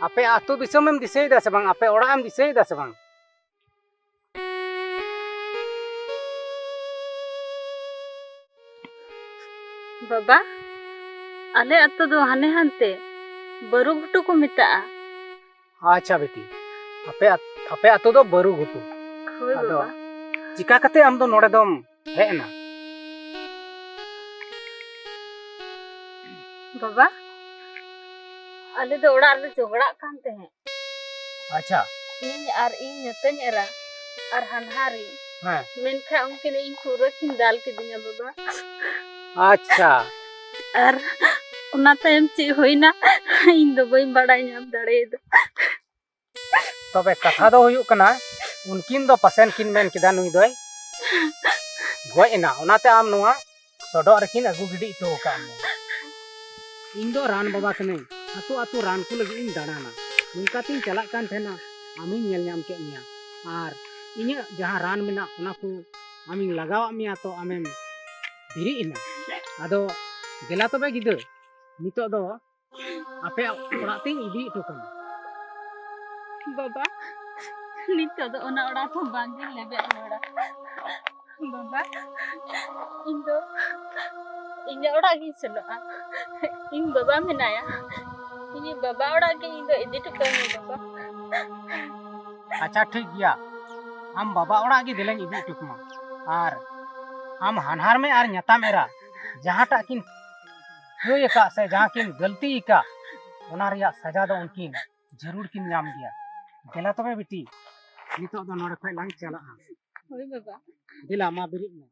ᱟᱯᱮ ᱟᱹᱛᱩ ᱫᱤᱥᱚᱢᱮᱢ ᱫᱤᱥᱟᱹᱭᱮᱫᱟ ᱥᱮ ᱵᱟᱝ? ᱟᱯᱮ ᱚᱲᱟᱜ ᱮᱢ ᱫᱤᱥᱟᱹᱭᱮᱫᱟ ᱥᱮ ᱵᱟᱝ? ᱵᱟᱵᱟ, ᱟᱞᱮ ᱟᱹᱛᱩ ᱫᱚ ᱦᱟᱱᱮ ᱦᱟᱱᱛᱮ ᱵᱟᱹᱨᱩ ᱜᱷᱩᱴᱩ ᱠᱚ ᱢᱮᱛᱟᱜᱼᱟ᱾ ᱟᱪᱪᱷᱟ ᱵᱤᱴᱤ, ᱟᱯᱮ ᱟᱛ-, ᱟᱯᱮ ᱟᱹᱛᱩ ᱫᱚ ᱵᱟᱹᱨᱩ ᱜᱷᱩᱴᱩ᱾ ᱦᱳᱭ ᱟᱫᱚ ᱵᱟᱵᱟ᱾ ᱪᱤᱠᱟ ᱠᱟᱛᱮ ᱟᱢ ᱫᱚ ᱱᱚᱰᱮ ᱫᱚᱢ ᱦᱮᱡ ᱮᱱᱟ? ᱵᱟᱵᱟ, ᱟᱞᱮ ᱫᱚ ᱚᱲᱟᱜ ᱨᱮᱞᱮ ᱡᱷᱚᱜᱽᱲᱟᱜ ᱠᱟᱱ ᱛᱟᱦᱮᱸᱫ᱾ ᱟᱪᱪᱷᱟ᱾ ᱤᱧ ᱟᱨ ᱤᱧ ᱧᱟᱛᱟᱧ ᱮᱨᱟ ᱟᱨ ᱦᱟᱱᱦᱟᱨᱤᱧ᱾ ᱦᱮᱸ᱾ ᱢᱮᱱᱠᱷᱟᱱ ᱩᱱᱠᱤᱱ ᱤᱧ ᱯᱩᱨᱟᱹ ᱠᱤᱱ ᱫᱟᱞ ᱠᱤᱫᱤᱧᱟ ᱵᱟᱵᱟ᱾ ᱟᱪᱪᱷᱟ᱾ ᱟᱨ ᱚᱱᱟ ᱛᱟᱭᱚᱢ ᱪᱮᱫ ᱦᱩᱭᱱᱟ ᱤᱧ ᱫᱚ ᱵᱟᱹᱧ ᱵᱟᱲᱟᱭ ᱧᱟᱢ ᱫᱟᱲᱮᱭᱟᱫᱟ᱾ ᱛᱚᱵᱮ ᱠᱟᱛᱷᱟ ᱫᱚ ᱦᱩᱭᱩᱜ ᱠᱟᱱᱟ, ᱩᱱᱠᱤᱱ ᱫᱚ ᱯᱟᱥᱮᱱ ᱠᱤᱱ ᱢᱮᱱ ᱠᱮᱫᱟ ᱱᱩᱭ ᱫᱚᱭ ᱜᱚᱡ ᱮᱱᱟ, ᱚᱱᱟᱛᱮ ᱟᱢ ᱱᱚᱣᱟ ᱥᱚᱰᱚᱜ ᱨᱮᱠᱤᱱ ᱟᱹᱜᱩ ᱜᱤᱰᱤ ᱦᱚᱴᱚ ᱟᱠᱟᱫ ᱢᱮᱭᱟ᱾ ᱤᱧ ᱫᱚ ᱨᱟᱱ ᱵᱟᱵᱟ ᱠᱟᱹᱱᱟᱹᱧ, ᱟᱹᱛᱩ ᱟᱹᱛᱩ ᱨᱟᱱ ᱠᱚ ᱞᱟᱹᱜᱤᱫ ᱤᱧ ᱫᱟᱬᱟᱱᱟ᱾ ᱱᱚᱝᱠᱟ ᱛᱤᱧ ᱪᱟᱞᱟᱜ ᱠᱟᱱ ᱛᱟᱦᱮᱱᱟ, ᱟᱢᱤᱧ ᱧᱮᱞ ᱧᱟᱢ ᱠᱮᱫ ᱢᱮᱭᱟ᱾ ᱟᱨ ᱤᱧᱟᱹᱜ ᱡᱟᱦᱟᱸ ᱨᱟᱱ ᱢᱮᱱᱟᱜ, ᱚᱱᱟ ᱠᱚ ᱟᱢᱤᱧ ᱞᱟᱜᱟᱣᱟᱫ ᱢᱮᱭᱟ, ᱛᱚ ᱟᱢᱮᱢ ᱵᱮᱨᱮᱫ ᱮᱱᱟ᱾ ᱟᱫᱚ ᱫᱮᱞᱟ ᱛᱚᱵᱮ ᱜᱤᱫᱟᱹᱨ, ᱱᱤᱛᱚᱜ ᱫᱚ ᱟᱯᱮᱭᱟᱜ ᱚᱲᱟᱜ ᱛᱤᱧ ᱤᱫᱤ ᱦᱚᱴᱚ ᱠᱟᱢᱟ᱾ ᱵᱟᱵᱟ, ᱱᱤᱛᱚᱜ ᱫᱚ ᱚᱱᱟ ᱚᱲᱟᱜ ᱦᱚᱸ ᱵᱟᱝᱜᱤᱧ ᱞᱮᱵᱮᱫ ᱨᱩᱣᱟᱹᱲᱟ᱾ ᱵᱟᱵᱟ, ᱤᱧ ᱫᱚ ᱤᱧᱟᱹᱜ ᱚᱲᱟᱜ ᱜᱤᱧ ᱥᱮᱱᱚᱜᱼᱟ᱾ ᱤᱧ ᱵᱟᱵᱟ ᱢᱮᱱᱟᱭᱟ, ᱤᱧᱤᱡ ᱵᱟᱵᱟ ᱚᱲᱟᱜ ᱜᱮ ᱤᱧ ᱫᱚ ᱤᱫᱤ ᱦᱚᱴᱚ ᱠᱟᱹᱧ ᱢᱮ ᱵᱟᱵᱟ᱾ ᱟᱪᱪᱷᱟ, ᱴᱷᱤᱠ ᱜᱮᱭᱟ, ᱟᱢ ᱵᱟᱵᱟ ᱚᱲᱟᱜ ᱜᱮ ᱫᱮᱞᱟᱧ ᱤᱫᱤ ᱦᱚᱴᱚ ᱠᱟᱢᱟ᱾ ᱟᱨ ᱟᱢ ᱦᱟᱱᱦᱟᱨ ᱢᱮ ᱟᱨ ᱧᱟᱛᱟᱢ ᱮᱨᱟ ᱡᱟᱦᱟᱸᱴᱟᱜ ᱠᱤᱱ ᱠᱟᱹᱭ ᱟᱠᱟᱫ ᱥᱮ ᱡᱟᱦᱟᱸ ᱠᱤᱱ ᱜᱟᱹᱞᱛᱤ ᱟᱠᱟᱫ, ᱚᱱᱟ ᱨᱮᱭᱟᱜ ᱥᱟᱡᱟ ᱫᱚ ᱩᱱᱠᱤᱱ ᱡᱟᱹᱨᱩᱲ ᱠᱤᱱ ᱧᱟᱢ ᱜᱮᱭᱟ᱾ ᱫᱮᱞᱟ ᱛᱚᱵᱮ ᱵᱤᱴᱤ, ᱱᱤᱛᱚᱜ ᱫᱚ ᱱᱚᱰᱮ ᱠᱷᱚᱱ ᱞᱟᱝ ᱪᱟᱞᱟᱜᱼᱟ᱾ ᱦᱳᱭ ᱵᱟᱵᱟ᱾ ᱫᱮᱞᱟ, ᱢᱟ ᱵᱮᱨᱮᱫ ᱢᱮ᱾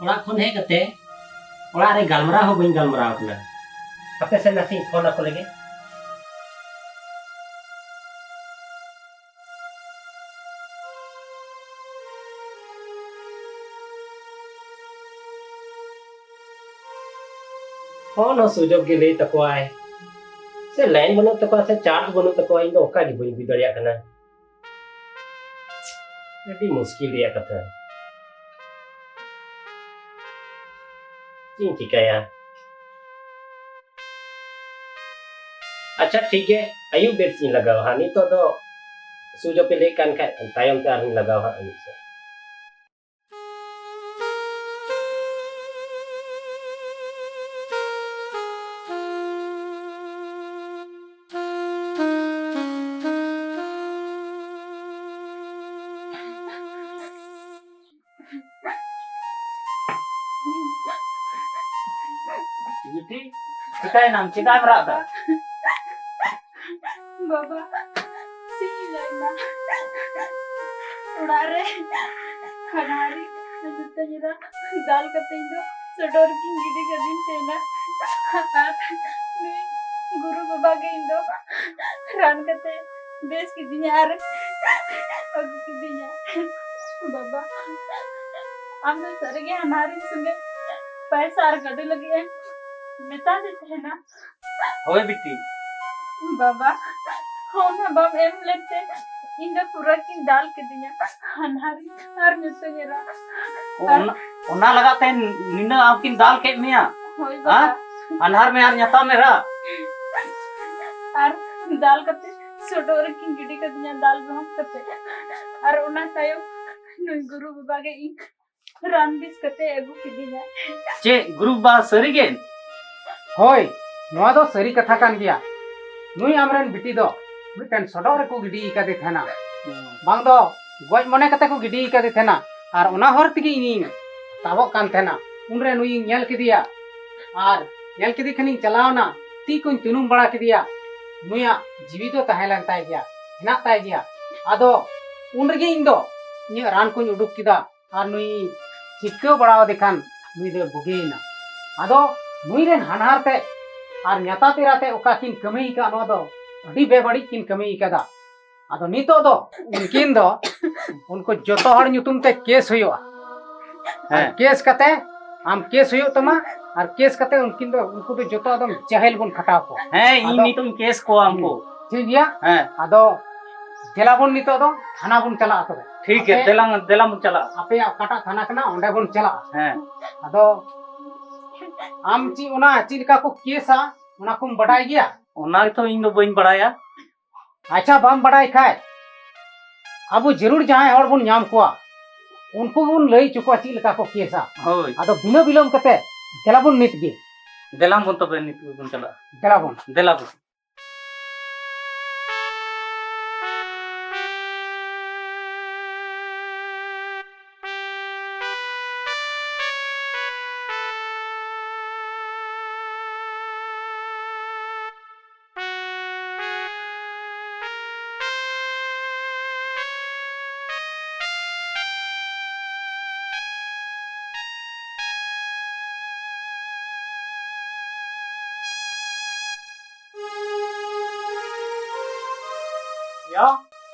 ᱚᱲᱟᱜ ᱠᱷᱚᱱ ᱦᱮᱡ ᱠᱟᱛᱮ ᱚᱲᱟᱜ ᱨᱮ ᱜᱟᱞᱢᱟᱨᱟᱣ ᱦᱚᱸ ᱵᱟᱹᱧ ᱜᱟᱞᱢᱟᱨᱟᱣ ᱠᱟᱱᱟ᱾ ᱦᱟᱯᱮ ᱥᱮ, ᱱᱟᱥᱮᱧ ᱯᱷᱳᱱ ᱟᱠᱚ ᱞᱮᱜᱮ᱾ ᱯᱷᱳᱱ ᱦᱚᱸ ᱥᱩᱡᱳᱜᱽ ᱜᱮ ᱞᱟᱹᱭ ᱛᱟᱠᱚᱣᱟᱭ, ᱥᱮ ᱞᱟᱭᱤᱱ ᱵᱟᱹᱱᱩᱜ ᱛᱟᱠᱚᱣᱟ ᱥᱮ ᱪᱟᱨᱡᱽ ᱵᱟᱹᱱᱩᱜ ᱛᱟᱠᱚᱣᱟ, ᱤᱧ ᱫᱚ ᱚᱠᱟ ᱜᱮ ᱵᱟᱹᱧ ᱵᱩᱡᱽ ᱫᱟᱲᱮᱭᱟᱜ ᱠᱟᱱᱟ᱾ ᱟᱹᱰᱤ ᱢᱩᱥᱠᱤᱞ ᱨᱮᱭᱟᱜ ᱠᱟᱛᱷᱟ᱾ ᱪᱮᱫ ᱤᱧ ᱪᱤᱠᱟᱹᱭᱟ? ᱟᱪᱪᱷᱟ, ᱴᱷᱤᱠ ᱜᱮ, ᱟᱹᱭᱩᱵ ᱵᱮᱨ ᱥᱮᱫ ᱤᱧ ᱞᱟᱜᱟᱣᱟ ᱦᱟᱸᱜ᱾ ᱱᱤᱛᱚᱜ ᱫᱚ ᱥᱩᱡᱳᱜᱽ ᱯᱮ ᱞᱟᱹᱭᱮᱫ ᱠᱟᱱ ᱠᱷᱟᱡ, ᱛᱟᱭᱚᱢ ᱛᱮ ᱟᱨᱦᱚᱸᱧ ᱞᱟᱜᱟᱣᱟ ᱦᱟᱸᱜ ᱟᱹᱭᱩᱵ ᱥᱮᱫ᱾ ᱵᱤᱴᱤ, ᱪᱤᱠᱟᱹᱭᱮᱱᱟᱢ? ᱪᱮᱫᱟᱜ ᱮᱢ ᱨᱟᱜ ᱮᱫᱟ? ᱵᱟᱵᱟ, ᱪᱮᱫ ᱤᱧ ᱞᱟᱹᱭ ᱟᱢᱟ? ᱚᱲᱟᱜ ᱨᱮ ᱦᱟᱱᱦᱟᱨᱤᱧ ᱢᱮᱛᱟᱹᱧ ᱮᱨᱟ ᱫᱟᱞ ᱠᱟᱛᱮ ᱤᱧ ᱫᱚ ᱪᱚᱰᱚᱨ ᱨᱮᱠᱤᱱ ᱜᱤᱰᱤ ᱠᱟᱹᱫᱤᱧ ᱛᱟᱦᱮᱱᱟ᱾ ᱟᱨ ᱱᱩᱭ ᱜᱩᱨᱩ ᱵᱟᱵᱟ ᱜᱮ ᱤᱧ ᱫᱚ ᱨᱟᱱ ᱠᱟᱛᱮ ᱵᱮᱥ ᱠᱤᱫᱤᱧᱟ ᱟᱨ ᱟᱹᱜᱩ ᱠᱤᱫᱤᱧᱟ᱾ ᱵᱟᱵᱟ, ᱟᱢ ᱫᱚ ᱥᱟᱹᱨᱤᱜᱮ ᱦᱟᱱᱦᱟᱨᱤᱧ ᱥᱚᱸᱜᱮ ᱯᱟᱭᱥᱟ ᱟᱨ ᱜᱟᱹᱰᱤ ᱞᱟᱹᱜᱤᱫ ᱮᱢ ᱢᱮᱛᱟᱫᱮ ᱛᱟᱦᱮᱱᱟ᱾ ᱦᱳᱭ ᱵᱤᱴᱤ᱾ ᱵᱟᱵᱟ, ᱚᱱᱟ ᱵᱟᱢ ᱮᱢ ᱞᱮᱫ ᱛᱮ ᱤᱧ ᱫᱚ ᱯᱩᱨᱟᱹ ᱠᱤᱱ ᱫᱟᱞ ᱠᱤᱫᱤᱧᱟ᱾ ᱦᱟᱱᱦᱟᱨᱤᱧ ᱟᱨ ᱧᱩᱛᱟᱹᱧ ᱮᱨᱟ᱾ ᱚ, ᱚᱱᱟ, ᱚᱱᱟ ᱞᱟᱜᱟᱛ ᱛᱮ ᱱᱤᱱᱟᱹᱜ ᱟᱢ ᱠᱤᱱ ᱫᱟᱞ ᱠᱮᱫ ᱢᱮᱭᱟ? ᱦᱳᱭ ᱦᱮᱸ? ᱵᱟᱵᱟ᱾ ᱦᱟᱱᱦᱟᱨ ᱢᱮ ᱟᱨ ᱧᱟᱛᱟᱢ ᱮᱨᱟ᱾ ᱟᱨ ᱫᱟᱞ ᱠᱟᱛᱮ ᱥᱚᱰᱚᱜ ᱨᱮᱠᱤᱱ ᱜᱤᱰᱤ ᱠᱟᱫᱤᱧᱟ, ᱫᱟᱞ ᱵᱟᱝ ᱠᱟᱛᱮ᱾ ᱟᱨ ᱚᱱᱟ ᱛᱟᱭᱚᱢ ᱱᱩᱭ ᱜᱩᱨᱩ ᱵᱟᱵᱟ ᱜᱮ ᱤᱧ ᱨᱟᱱ ᱵᱤᱥ ᱠᱟᱛᱮ ᱟᱹᱜᱩ ᱠᱤᱫᱤᱧᱟ᱾ ᱪᱮᱫ ᱜᱩᱨᱩ ᱵᱟᱵᱟ ᱥᱟᱹᱨᱤ ᱜᱮ? ᱦᱳᱭ, ᱱᱚᱣᱟ ᱫᱚ ᱥᱟᱹᱨᱤ ᱠᱟᱛᱷᱟ ᱠᱟᱱ ᱜᱮᱭᱟ᱾ ᱱᱩᱭ ᱟᱢᱨᱮᱱ ᱵᱤᱴᱤ ᱫᱚ ᱢᱤᱫᱴᱮᱱ ᱥᱚᱰᱚᱜ ᱨᱮᱠᱚ ᱜᱤᱰᱤ ᱟᱠᱟᱫᱮ ᱛᱟᱦᱮᱱᱟ᱾ ᱦᱩᱸ᱾ ᱵᱟᱝ ᱫᱚ ᱜᱚᱡ ᱢᱚᱱᱮ ᱠᱟᱛᱮ ᱠᱚ ᱜᱤᱰᱤ ᱟᱠᱟᱫᱮ ᱛᱟᱦᱮᱱᱟ᱾ ᱟᱨ ᱚᱱᱟ ᱦᱚᱨ ᱛᱮᱜᱮ ᱤᱧᱤᱧ ᱛᱟᱵᱚᱜ ᱠᱟᱱ ᱛᱟᱦᱮᱱᱟ᱾ ᱩᱱᱨᱮ ᱱᱩᱭᱤᱧ ᱧᱮᱞ ᱠᱮᱫᱮᱭᱟ᱾ ᱟᱨ ᱧᱮᱞ ᱠᱮᱫᱮ ᱠᱷᱟᱱᱤᱧ ᱪᱟᱞᱟᱣᱱᱟ, ᱛᱤ ᱠᱚᱧ ᱛᱩᱱᱩᱢ ᱵᱟᱲᱟ ᱠᱮᱫᱮᱭᱟ᱾ ᱱᱩᱭᱟᱜ ᱡᱤᱣᱤ ᱫᱚ ᱛᱟᱦᱮᱸ ᱞᱮᱱ ᱛᱟᱭ ᱜᱮᱭᱟ, ᱦᱮᱱᱟᱜ ᱛᱟᱭ ᱜᱮᱭᱟ᱾ ᱟᱫᱚ ᱩᱱ ᱨᱮᱜᱮ ᱤᱧ ᱫᱚ ᱤᱧᱟᱹᱜ ᱨᱟᱱ ᱠᱚᱧ ᱩᱰᱩᱠ ᱠᱮᱫᱟ᱾ ᱟᱨ ᱱᱩᱭ ᱪᱤᱴᱠᱟᱹᱣ ᱵᱟᱲᱟ ᱟᱫᱮ ᱠᱷᱟᱱ ᱱᱩᱭ ᱫᱚᱭ ᱵᱩᱜᱤᱭᱮᱱᱟ᱾ ᱟᱫᱚ ᱱᱩᱭ ᱨᱮᱱ ᱦᱟᱱᱦᱟᱨ ᱛᱮ ᱟᱨ ᱧᱟᱛᱟᱛ ᱮᱨᱟ ᱛᱮ ᱚᱠᱟ ᱠᱤᱱ ᱠᱟᱹᱢᱤ ᱟᱠᱟᱫ, ᱱᱚᱣᱟ ᱫᱚ ᱟᱹᱰᱤ ᱵᱮᱵᱟᱹᱲᱤᱡ ᱠᱤᱱ ᱠᱟᱹᱢᱤ ᱟᱠᱟᱫᱟ᱾ ᱟᱫᱚ ᱱᱤᱛᱚᱜ ᱫᱚ ᱩᱱᱠᱤᱱ ᱫᱚ ᱩᱱᱠᱩ ᱡᱚᱛᱚ ᱦᱚᱲ ᱧᱩᱛᱩᱢ ᱛᱮ ᱠᱮᱥ ᱦᱩᱭᱩᱜᱼᱟ᱾ ᱟᱨ ᱦᱮᱸ᱾ ᱠᱮᱥ ᱠᱟᱛᱮ ᱟᱢ ᱠᱮᱥ ᱦᱩᱭᱩᱜ ᱛᱟᱢᱟ, ᱟᱨ ᱠᱮᱥ ᱠᱟᱛᱮ ᱩᱱᱠᱤᱱ ᱫᱚ, ᱩᱱᱠᱩ ᱫᱚ ᱡᱚᱛᱚ ᱟᱫᱚᱢ ᱡᱟᱦᱮᱞ ᱵᱚᱱ ᱠᱷᱟᱴᱟᱣ ᱠᱚᱣᱟ᱾ ᱦᱮᱸ, ᱤᱧ ᱟᱫᱚ ᱱᱤᱛᱚᱜ ᱤᱧ ᱠᱮᱥ ᱠᱚᱣᱟ ᱩᱱᱠᱩ᱾ ᱦᱩᱸ, ᱴᱷᱤᱠ ᱜᱮᱭᱟ᱾ ᱦᱮᱸ᱾ ᱟᱫᱚ ᱫᱮᱞᱟ ᱵᱚᱱ ᱱᱤᱛᱚᱜ ᱫᱚ ᱛᱷᱟᱱᱟ ᱵᱚᱱ ᱪᱟᱞᱟᱜᱼᱟ ᱛᱚᱵᱮ᱾ ᱴᱷᱤᱠ ᱜᱮᱭᱟ, ᱟᱯᱮ ᱫᱮᱞᱟ, ᱫᱮᱞᱟ ᱵᱚᱱ ᱪᱟᱞᱟᱜᱼᱟ᱾ ᱟᱯᱮᱭᱟᱜ ᱚᱠᱟᱴᱟᱜ ᱛᱷᱟᱱᱟ ᱠᱟᱱᱟ, ᱚᱸᱰᱮ ᱵᱚᱱ ᱪᱟᱞᱟᱜᱼᱟ᱾ ᱦᱮᱸ᱾ ᱟᱫᱚ ᱟᱢ ᱪᱮᱫ ᱚᱱᱟ ᱪᱮᱫ ᱞᱮᱠᱟ ᱠᱚ ᱠᱮᱥᱟ, ᱚᱱᱟ ᱠᱚᱢ ᱵᱟᱰᱟᱭ ᱜᱮᱭᱟ? ᱚᱱᱟ ᱜᱮᱛᱚ ᱤᱧ ᱫᱚ ᱵᱟᱹᱧ ᱵᱟᱲᱟᱭᱟ᱾ ᱟᱪᱪᱷᱟ, ᱵᱟᱢ ᱵᱟᱰᱟᱭ ᱠᱷᱟᱡ ᱟᱵᱚ ᱡᱟᱹᱨᱩᱲ ᱡᱟᱦᱟᱸᱭ ᱦᱚᱲ ᱵᱚᱱ ᱧᱟᱢ ᱠᱚᱣᱟ, ᱩᱱᱠᱩ ᱵᱚᱱ ᱞᱟᱹᱭ ᱦᱚᱪᱚ ᱠᱚᱣᱟ ᱪᱮᱫ ᱞᱮᱠᱟ ᱠᱚ ᱠᱮᱥᱟ᱾ ᱦᱳᱭ᱾ ᱟᱫᱚ ᱵᱤᱱᱟᱹ ᱵᱤᱞᱚᱢ ᱠᱟᱛᱮ ᱫᱮᱞᱟ ᱵᱚᱱ ᱱᱤᱛ ᱜᱮ᱾ ᱫᱮᱞᱟ ᱵᱚᱱ ᱛᱚᱵᱮ ᱱᱤᱛ ᱜᱮᱵᱚᱱ ᱪᱟᱞᱟᱜᱼᱟ᱾ ᱫᱮᱞᱟ ᱵᱚᱱ᱾ ᱫᱮᱞᱟ ᱵᱚᱱ᱾ ᱭᱚ,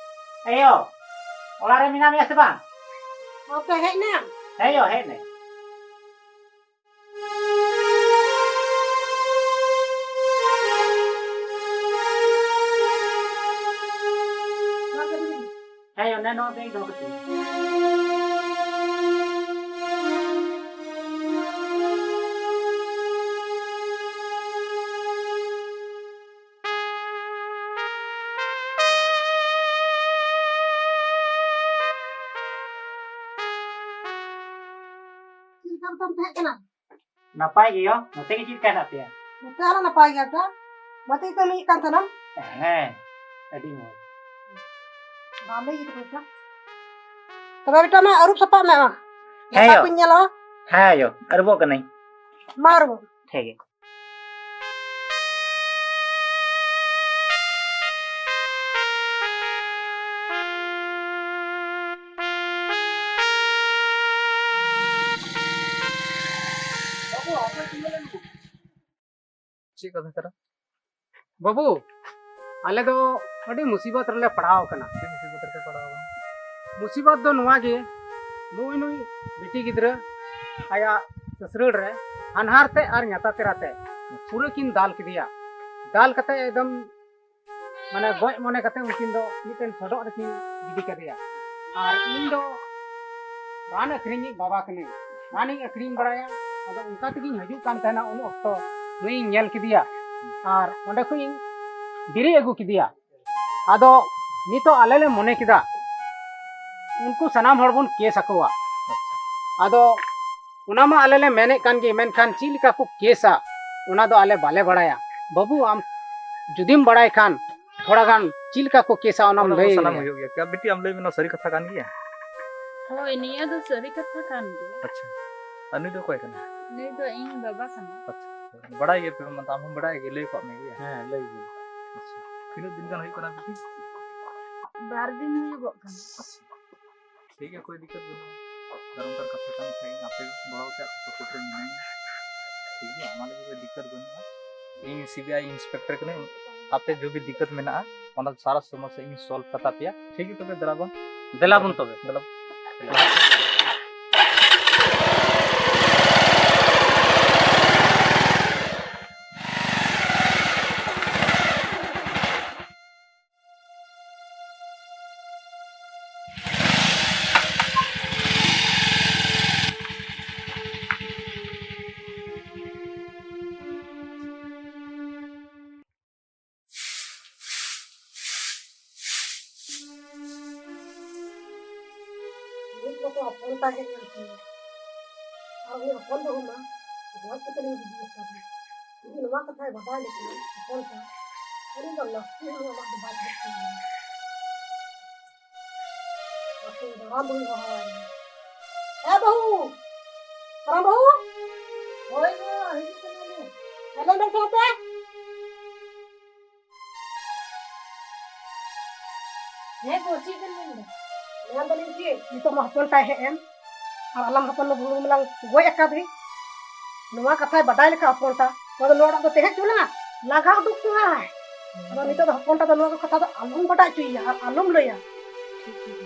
ᱮ ᱭᱚ, ᱚᱲᱟᱜ ᱨᱮ ᱢᱮᱱᱟᱜ ᱢᱮᱭᱟ ᱥᱮ ᱵᱟᱝ? ᱚᱠᱚᱭ ᱦᱮᱡ ᱮᱱᱟᱢ? ᱦᱮᱸ ᱭᱚ, ᱦᱮᱡ ᱱᱟᱹᱧ᱾ ᱦᱮᱸ, ᱚᱱᱮ ᱱᱚᱣᱟ ᱵᱮᱜᱽ ᱫᱚᱦᱚ ᱠᱟᱹᱴᱤᱡ᱾ ᱪᱮᱫ ᱞᱮᱠᱟ ᱵᱮᱴᱟᱢ ᱛᱟᱦᱮᱸ ᱠᱟᱱᱟ? ᱱᱟᱯᱟᱭ ᱜᱮᱭᱟ, ᱱᱚᱛᱮ ᱜᱮ ᱪᱮᱫ ᱞᱮᱠᱟ ᱦᱮᱱᱟᱜ ᱯᱮᱭᱟ? ᱱᱚᱛᱮ ᱟᱞᱮ ᱱᱟᱯᱟᱭ ᱜᱮᱭᱟ ᱵᱮᱴᱟ᱾ ᱱᱚᱛᱮ ᱜᱮ ᱠᱟᱹᱢᱤᱭᱮᱫ ᱠᱟᱱ ᱛᱟᱦᱮᱱᱟᱢ? ᱦᱮᱸ, ᱟᱹᱰᱤ ᱢᱚᱡᱽ᱾ ᱵᱷᱟᱞᱮ ᱜᱮ ᱛᱚᱵᱮ ᱵᱮᱴᱟ᱾ ᱛᱚᱵᱮ ᱵᱮᱴᱟ ᱢᱟ ᱟᱹᱨᱩᱵ ᱥᱟᱯᱷᱟᱜ ᱢᱮ ᱢᱟ᱾ ᱦᱮᱸ ᱜᱟᱯᱟ ᱭᱳ᱾ ᱠᱚᱧ ᱧᱮᱞᱟ᱾ ᱦᱮᱸ ᱭᱳ, ᱟᱹᱨᱩᱵᱚᱜ ᱠᱟᱹᱱᱟᱹᱧ᱾ ᱢᱟ ᱟᱹᱨᱩᱵᱚᱜ᱾ ᱴᱷᱤᱠ ᱜᱮᱭᱟ᱾ ᱪᱮᱫ ᱠᱟᱛᱷᱟ ᱠᱟᱱᱟ? ᱵᱟᱹᱵᱩ, ᱟᱞᱮ ᱫᱚ ᱟᱹᱰᱤ ᱢᱩᱥᱤᱵᱚᱛ ᱨᱮᱞᱮ ᱯᱟᱲᱟᱣ ᱟᱠᱟᱱᱟ᱾ ᱪᱮᱫ ᱢᱩᱥᱤᱵᱚᱛ ᱨᱮᱯᱮ ᱯᱟᱲᱟᱣ ᱟᱠᱟᱱᱟ? ᱢᱩᱥᱤᱵᱚᱛ ᱫᱚ ᱱᱚᱣᱟ ᱜᱮ, ᱱᱩᱭ ᱱᱩᱭ ᱵᱤᱴᱤ ᱜᱤᱫᱽᱨᱟᱹ ᱟᱭᱟᱜ ᱥᱟᱹᱥᱨᱟᱹᱲ ᱨᱮ ᱦᱟᱱᱦᱟᱨ ᱛᱮ ᱟᱨ ᱧᱟᱛᱟ ᱛᱮᱨᱟ ᱛᱮ ᱯᱩᱨᱟᱹ ᱠᱤᱱ ᱫᱟᱞ ᱠᱮᱫᱮᱭᱟ᱾ ᱫᱟᱞ ᱠᱟᱛᱮ ᱮᱠᱫᱚᱢ ᱢᱟᱱᱮ ᱜᱚᱡ ᱢᱚᱱᱮ ᱠᱟᱛᱮ ᱩᱱᱠᱤᱱ ᱫᱚ ᱢᱤᱫᱴᱮᱱ ᱥᱚᱰᱚᱜ ᱨᱮᱠᱤᱱ ᱜᱤᱰᱤ ᱠᱟᱫᱮᱭᱟ᱾ ᱟᱨ ᱤᱧ ᱫᱚ ᱨᱟᱱ ᱟᱹᱠᱷᱨᱤᱧᱤᱡ ᱵᱟᱵᱟ ᱠᱟᱹᱱᱟᱹᱧ, ᱨᱟᱱᱤᱧ ᱟᱹᱠᱷᱨᱤᱧ ᱵᱟᱲᱟᱭᱟ᱾ ᱟᱫᱚ ᱚᱱᱠᱟ ᱛᱮᱜᱤᱧ ᱦᱤᱡᱩᱜ ᱠᱟᱱ ᱛᱟᱦᱮᱱᱟ, ᱩᱱ ᱚᱠᱛᱚ ᱱᱩᱭᱤᱧ ᱧᱮᱞ ᱠᱮᱫᱮᱭᱟ ᱟᱨ ᱚᱸᱰᱮ ᱠᱷᱚᱱᱤᱧ ᱵᱮᱨᱮᱫ ᱟᱹᱜᱩ ᱠᱮᱫᱮᱭᱟ᱾ ᱟᱫᱚ ᱱᱤᱛᱚᱜ ᱟᱞᱮ ᱞᱮ ᱢᱚᱱᱮ ᱠᱮᱫᱟ ᱩᱱᱠᱩ ᱥᱟᱱᱟᱢ ᱦᱚᱲ ᱵᱚᱱ ᱠᱮᱥ ᱟᱠᱚᱣᱟ᱾ ᱟᱫᱚ ᱚᱱᱟ ᱢᱟ ᱟᱞᱮ ᱞᱮ ᱢᱮᱱᱮᱫ ᱠᱟᱱ ᱜᱮ, ᱢᱮᱱᱠᱷᱟᱱ ᱪᱮᱫ ᱞᱮᱠᱟ ᱠᱚ ᱠᱮᱥᱟ ᱚᱱᱟ ᱫᱚ ᱟᱞᱮ ᱵᱟᱞᱮ ᱵᱟᱲᱟᱭᱟ᱾ ᱵᱟᱹᱵᱩ, ᱟᱢ ᱡᱩᱫᱤᱢ ᱵᱟᱲᱟᱭ ᱠᱷᱟᱱ ᱛᱷᱚᱲᱟ ᱜᱟᱱ ᱪᱮᱫ ᱞᱮᱠᱟ ᱠᱚ ᱠᱮᱥᱟ ᱚᱱᱟᱢ ᱚᱱᱟ ᱠᱚ ᱞᱟᱹᱭ ᱥᱟᱱᱟᱢ ᱫᱟᱲᱮᱭᱟᱜᱼᱟ? ᱦᱩᱭᱩᱜ ᱜᱮᱭᱟ᱾ ᱠᱟ-, ᱵᱤᱴᱤ, ᱟᱢ ᱞᱟᱹᱭ ᱢᱮ, ᱱᱚᱣᱟ ᱥᱟᱹᱨᱤ ᱠᱟᱛᱷᱟ ᱠᱟᱱ ᱜᱮᱭᱟ? ᱦᱳᱭ, ᱱᱤᱭᱟᱹ ᱫᱚ ᱥᱟᱹᱨᱤ ᱠᱟᱛᱷᱟ ᱠᱟᱱ ᱜᱮᱭᱟ᱾ ᱟᱪᱪᱷᱟ, ᱟᱨ ᱱᱩᱭ ᱫᱚ ᱚᱠᱚᱭ ᱠᱟᱱᱟᱭ? ᱱᱩᱭ ᱫᱚ ᱤᱧ ᱵᱟᱵᱟ ᱠᱟᱱᱟᱭ᱾ ᱟᱪᱪᱷᱟ, ᱵᱟᱲᱟᱭ ᱜᱮᱭᱟ ᱯᱮ, ᱢᱟᱱᱮ ᱟᱢ ᱦᱚᱸᱢ ᱵᱟᱲᱟᱭ ᱜᱮᱭᱟ, ᱞᱟᱹᱭ ᱠᱟᱜ ᱢᱮ ᱜᱮᱭᱟ? ᱦᱮᱸ, ᱞᱟᱹᱭ ᱜᱮ᱾ ᱟᱪᱪᱷᱟ, ᱛᱤᱱᱟᱹᱜ ᱫᱤᱱ ᱜᱟᱱ ᱦᱩᱭᱩᱜ ᱠᱟᱱᱟ ᱵᱤᱴᱤ? ᱵᱟᱨ ᱫᱤᱱ ᱦᱩᱭᱩᱜᱚᱜ ᱠᱟᱱᱟ᱾ ᱟᱪᱪᱷᱟ, ᱴᱷᱤᱠ ᱜᱮᱭᱟ, ᱠᱳᱭ ᱫᱤᱠᱠᱟᱛ ᱵᱟᱹᱱᱩᱜᱼᱟ᱾ ᱟᱨ ᱚᱱᱠᱟᱱ ᱠᱟᱛᱷᱟ ᱠᱟᱱ ᱠᱷᱟᱡ ᱟᱯᱮ ᱜᱚᱲᱚ ᱠᱟᱛᱮ ᱟᱯᱮ support ᱨᱮ ᱢᱮᱱᱟᱹᱧᱟ᱾ ᱴᱷᱤᱠ ᱜᱮᱭᱟ, ᱚᱱᱟ ᱞᱟᱹᱜᱤᱫ ᱫᱚ ᱫᱤᱠᱠᱟᱛ ᱵᱟᱹᱱᱩᱜᱼᱟ᱾ ᱤᱧ CBI inspector ᱠᱟᱹᱱᱟᱹᱧ, ᱟᱯᱮ ᱡᱚᱫᱤ ᱫᱤᱠᱠᱟᱛ ᱢᱮᱱᱟᱜᱼᱟ, ᱚᱱᱟ ᱥᱟᱨᱟ ᱥᱚᱢᱚᱥᱥᱟ ᱤᱧ solve ᱠᱟᱛᱟ ᱯᱮᱭᱟ᱾ ᱴᱷᱤᱠ ᱜᱮᱭᱟ, ᱛᱚᱵᱮ ᱫᱮᱞᱟ ᱵᱚᱱ᱾ ᱫᱮᱞᱟ ᱵᱚᱱ ᱛᱚᱵᱮ᱾ ᱫᱮᱞᱟ᱾ ᱦᱚᱯᱚᱱ ᱛᱟᱭ ᱦᱮᱡ ᱮᱱ ᱛᱤᱧᱟ᱾ ᱟᱨ ᱩᱱᱤ ᱦᱚᱯᱚᱱ ᱵᱟᱹᱦᱩ ᱢᱟ ᱜᱚᱡ ᱠᱟᱛᱮ ᱞᱤᱧ ᱜᱤᱰᱤ ᱟᱠᱟᱫᱮ᱾ ᱡᱩᱫᱤ ᱱᱚᱣᱟ ᱠᱟᱛᱷᱟᱭ ᱵᱟᱰᱟᱭ ᱞᱮᱠᱷᱟᱱ ᱦᱚᱯᱚᱱ ᱛᱟᱭ, ᱩᱱᱤ ᱫᱚ ᱱᱟᱥᱛᱤ ᱦᱚᱸ ᱚᱲᱟᱜ ᱫᱚ ᱵᱟᱭ ᱦᱮᱡ ᱠᱟᱱᱟ᱾ ᱟᱯᱮ ᱫᱟᱨᱟᱢ ᱵᱟᱹᱦᱩ ᱦᱚᱦᱚ ᱟᱭ ᱢᱮ᱾ ᱮ ᱵᱟᱹᱦᱩ! ᱫᱟᱨᱟᱢ ᱵᱟᱹᱦᱩ! ᱦᱳᱭ ᱜᱚ, ᱦᱤᱡᱩᱜ ᱠᱟᱱᱟᱞᱮ᱾ ᱦᱮᱡ ᱞᱮᱱ ᱵᱮᱱ ᱥᱮ ᱱᱚᱛᱮ᱾ ᱦᱮᱸ ᱜᱚ, ᱪᱮᱫ ᱵᱮᱱ ᱢᱮᱱᱫᱟ? ᱢᱮᱱ ᱫᱟᱞᱤᱧ ᱪᱮᱫ, ᱱᱤᱛᱚᱜ ᱢᱟ ᱦᱚᱯᱚᱱ ᱛᱟᱭ ᱦᱮᱡ ᱮᱱ, ᱟᱨ ᱟᱞᱟᱝ ᱦᱚᱯᱚᱱ ᱢᱟ ᱵᱩᱞᱩᱝ ᱢᱟᱞᱟᱝ ᱜᱚᱡ ᱟᱠᱟᱫᱮ᱾ ᱱᱚᱣᱟ ᱠᱟᱛᱷᱟᱭ ᱵᱟᱰᱟᱭ ᱞᱮᱠᱷᱟᱱ ᱦᱚᱯᱚᱱ ᱛᱟ, ᱱᱚᱣᱟ ᱫᱚ ᱱᱚᱣᱟ ᱚᱲᱟᱜ ᱫᱚ ᱛᱟᱦᱮᱸ ᱦᱚᱪᱚ ᱞᱟᱝᱟ, ᱞᱟᱜᱟ ᱩᱰᱩᱠ ᱠᱚᱣᱟᱭ᱾ ᱟᱫᱚ ᱱᱤᱛᱚᱜ ᱫᱚ ᱦᱚᱯᱚᱱ ᱛᱟ ᱫᱚ ᱱᱚᱣᱟ ᱠᱚ ᱠᱟᱛᱷᱟ ᱫᱚ ᱟᱞᱚᱢ ᱵᱟᱰᱟᱭ ᱦᱚᱪᱚᱭᱮᱭᱟ ᱟᱨ ᱟᱞᱚᱢ ᱞᱟᱹᱭᱟ᱾ ᱴᱷᱤᱠ, ᱴᱷᱤᱠ᱾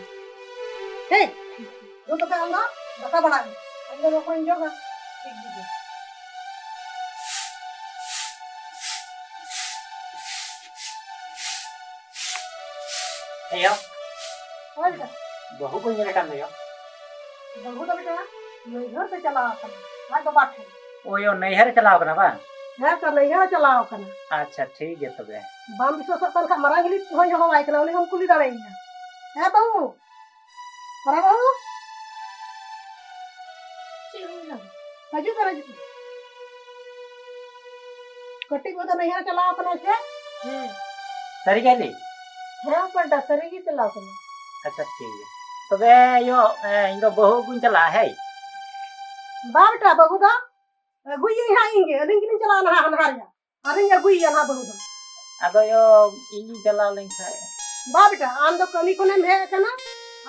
ᱴᱷᱤᱠ? ᱴᱷᱤᱠ᱾ ᱫᱩ ᱛᱚᱵᱮ ᱟᱢ ᱫᱚ ᱫᱟᱠᱟ ᱵᱟᱲᱟᱭ ᱢᱮ, ᱤᱧ ᱫᱚ ᱱᱚᱣᱟ ᱠᱚᱧ ᱡᱚᱜᱟ᱾ ᱴᱷᱤᱠ ᱜᱮᱭᱟ᱾ ᱮᱭᱳ᱾ ᱦᱳᱭ ᱫᱟ᱾ ᱵᱟᱹᱦᱩ ᱠᱚ ᱧᱮᱞ ᱟᱠᱟᱫ ᱢᱮᱭᱟ? ᱵᱟᱹᱦᱩ ᱫᱚ ᱵᱮᱴᱟ ᱱᱟᱹᱭᱦᱟᱹᱨ ᱛᱮ ᱪᱟᱞᱟᱣ ᱟᱠᱟᱱᱟ, ᱟᱡ ᱵᱟᱵᱟ ᱴᱷᱮᱱ᱾ ᱳᱭᱳ, ᱱᱟᱹᱭᱦᱟᱹᱨ ᱮ ᱪᱟᱞᱟᱣ ᱟᱠᱟᱱᱟ ᱵᱟᱝ? ᱦᱮᱸ ᱛᱚ, ᱱᱟᱹᱭᱦᱟᱹᱨ ᱮ ᱪᱟᱞᱟᱣ ᱟᱠᱟᱱᱟ᱾ ᱟᱪᱪᱷᱟ, ᱴᱷᱤᱠ ᱜᱮᱭᱟ ᱛᱚᱵᱮ᱾ ᱵᱟᱢ ᱵᱤᱥᱣᱟᱥᱚᱜ ᱠᱟᱱ ᱠᱷᱟᱱ ᱢᱟᱨᱟᱝ ᱦᱤᱞᱤ ᱦᱚᱸᱧ ᱦᱚᱦᱚᱣᱟᱭ ᱠᱟᱱᱟ, ᱩᱱᱤ ᱦᱚᱸᱢ ᱠᱩᱞᱤ ᱫᱟᱲᱮᱭᱟᱭᱟ᱾ ᱦᱮᱸ ᱵᱟᱹᱦᱩ? ᱢᱟᱨᱟᱝ ᱵᱟᱹᱦᱩ? ᱪᱮᱫ ᱦᱩᱭᱱᱟ? ᱦᱤᱡᱩᱜ ᱠᱟᱱᱟ, ᱦᱤᱡᱩᱜ ᱠᱟᱱᱟ᱾ ᱠᱟᱹᱴᱤᱡ ᱵᱟᱹᱦᱩ ᱫᱚ ᱱᱟᱹᱭᱦᱟᱹᱨ ᱪᱟᱞᱟᱣ ᱠᱟᱱᱟᱭ ᱥᱮ? ᱦᱮᱸ᱾ ᱥᱟᱹᱨᱤ ᱜᱮ ᱞᱟᱹᱭ? ᱦᱮᱸ ᱯᱟᱞᱴᱟ, ᱥᱟᱹᱨᱤ ᱜᱮ ᱪᱟᱞᱟᱣ ᱠᱟᱱᱟ᱾ ᱟᱪᱪᱷᱟ, ᱴᱷᱤᱠ ᱜᱮᱭᱟ᱾ ᱛᱚᱵᱮ ᱭᱳ, ᱮ, ᱤᱧ ᱫᱚ ᱵᱟᱹᱦᱩ ᱟᱹᱜᱩᱧ ᱪᱟᱞᱟᱜᱼᱟ, ᱦᱮᱸ? ᱵᱟ ᱵᱮᱴᱟ, ᱵᱟᱹᱦᱩ ᱫᱚ ᱟᱹᱜᱩᱭᱤᱧ ᱦᱟᱸᱜ ᱤᱧ ᱜᱮ, ᱟᱹᱞᱤᱧ ᱜᱮᱞᱤᱧ ᱪᱟᱞᱟᱜᱼᱟ ᱱᱟᱦᱟᱜ ᱦᱟᱱᱦᱟᱨᱤᱧ᱾ ᱟᱨᱤᱧ ᱟᱹᱜᱩᱭᱮᱭᱟ ᱱᱟᱦᱟᱜ ᱵᱟᱹᱦᱩ ᱫᱚ᱾ ᱟᱫᱚ ᱭᱳ, ᱤᱧᱤᱧ ᱪᱟᱞᱟᱣ ᱞᱮᱱᱠᱷᱟᱱ? ᱵᱟ ᱵᱮᱴᱟ, ᱟᱢ ᱫᱚ ᱠᱟᱹᱢᱤ ᱠᱷᱚᱱᱮᱢ ᱦᱮᱡ ᱟᱠᱟᱱᱟ,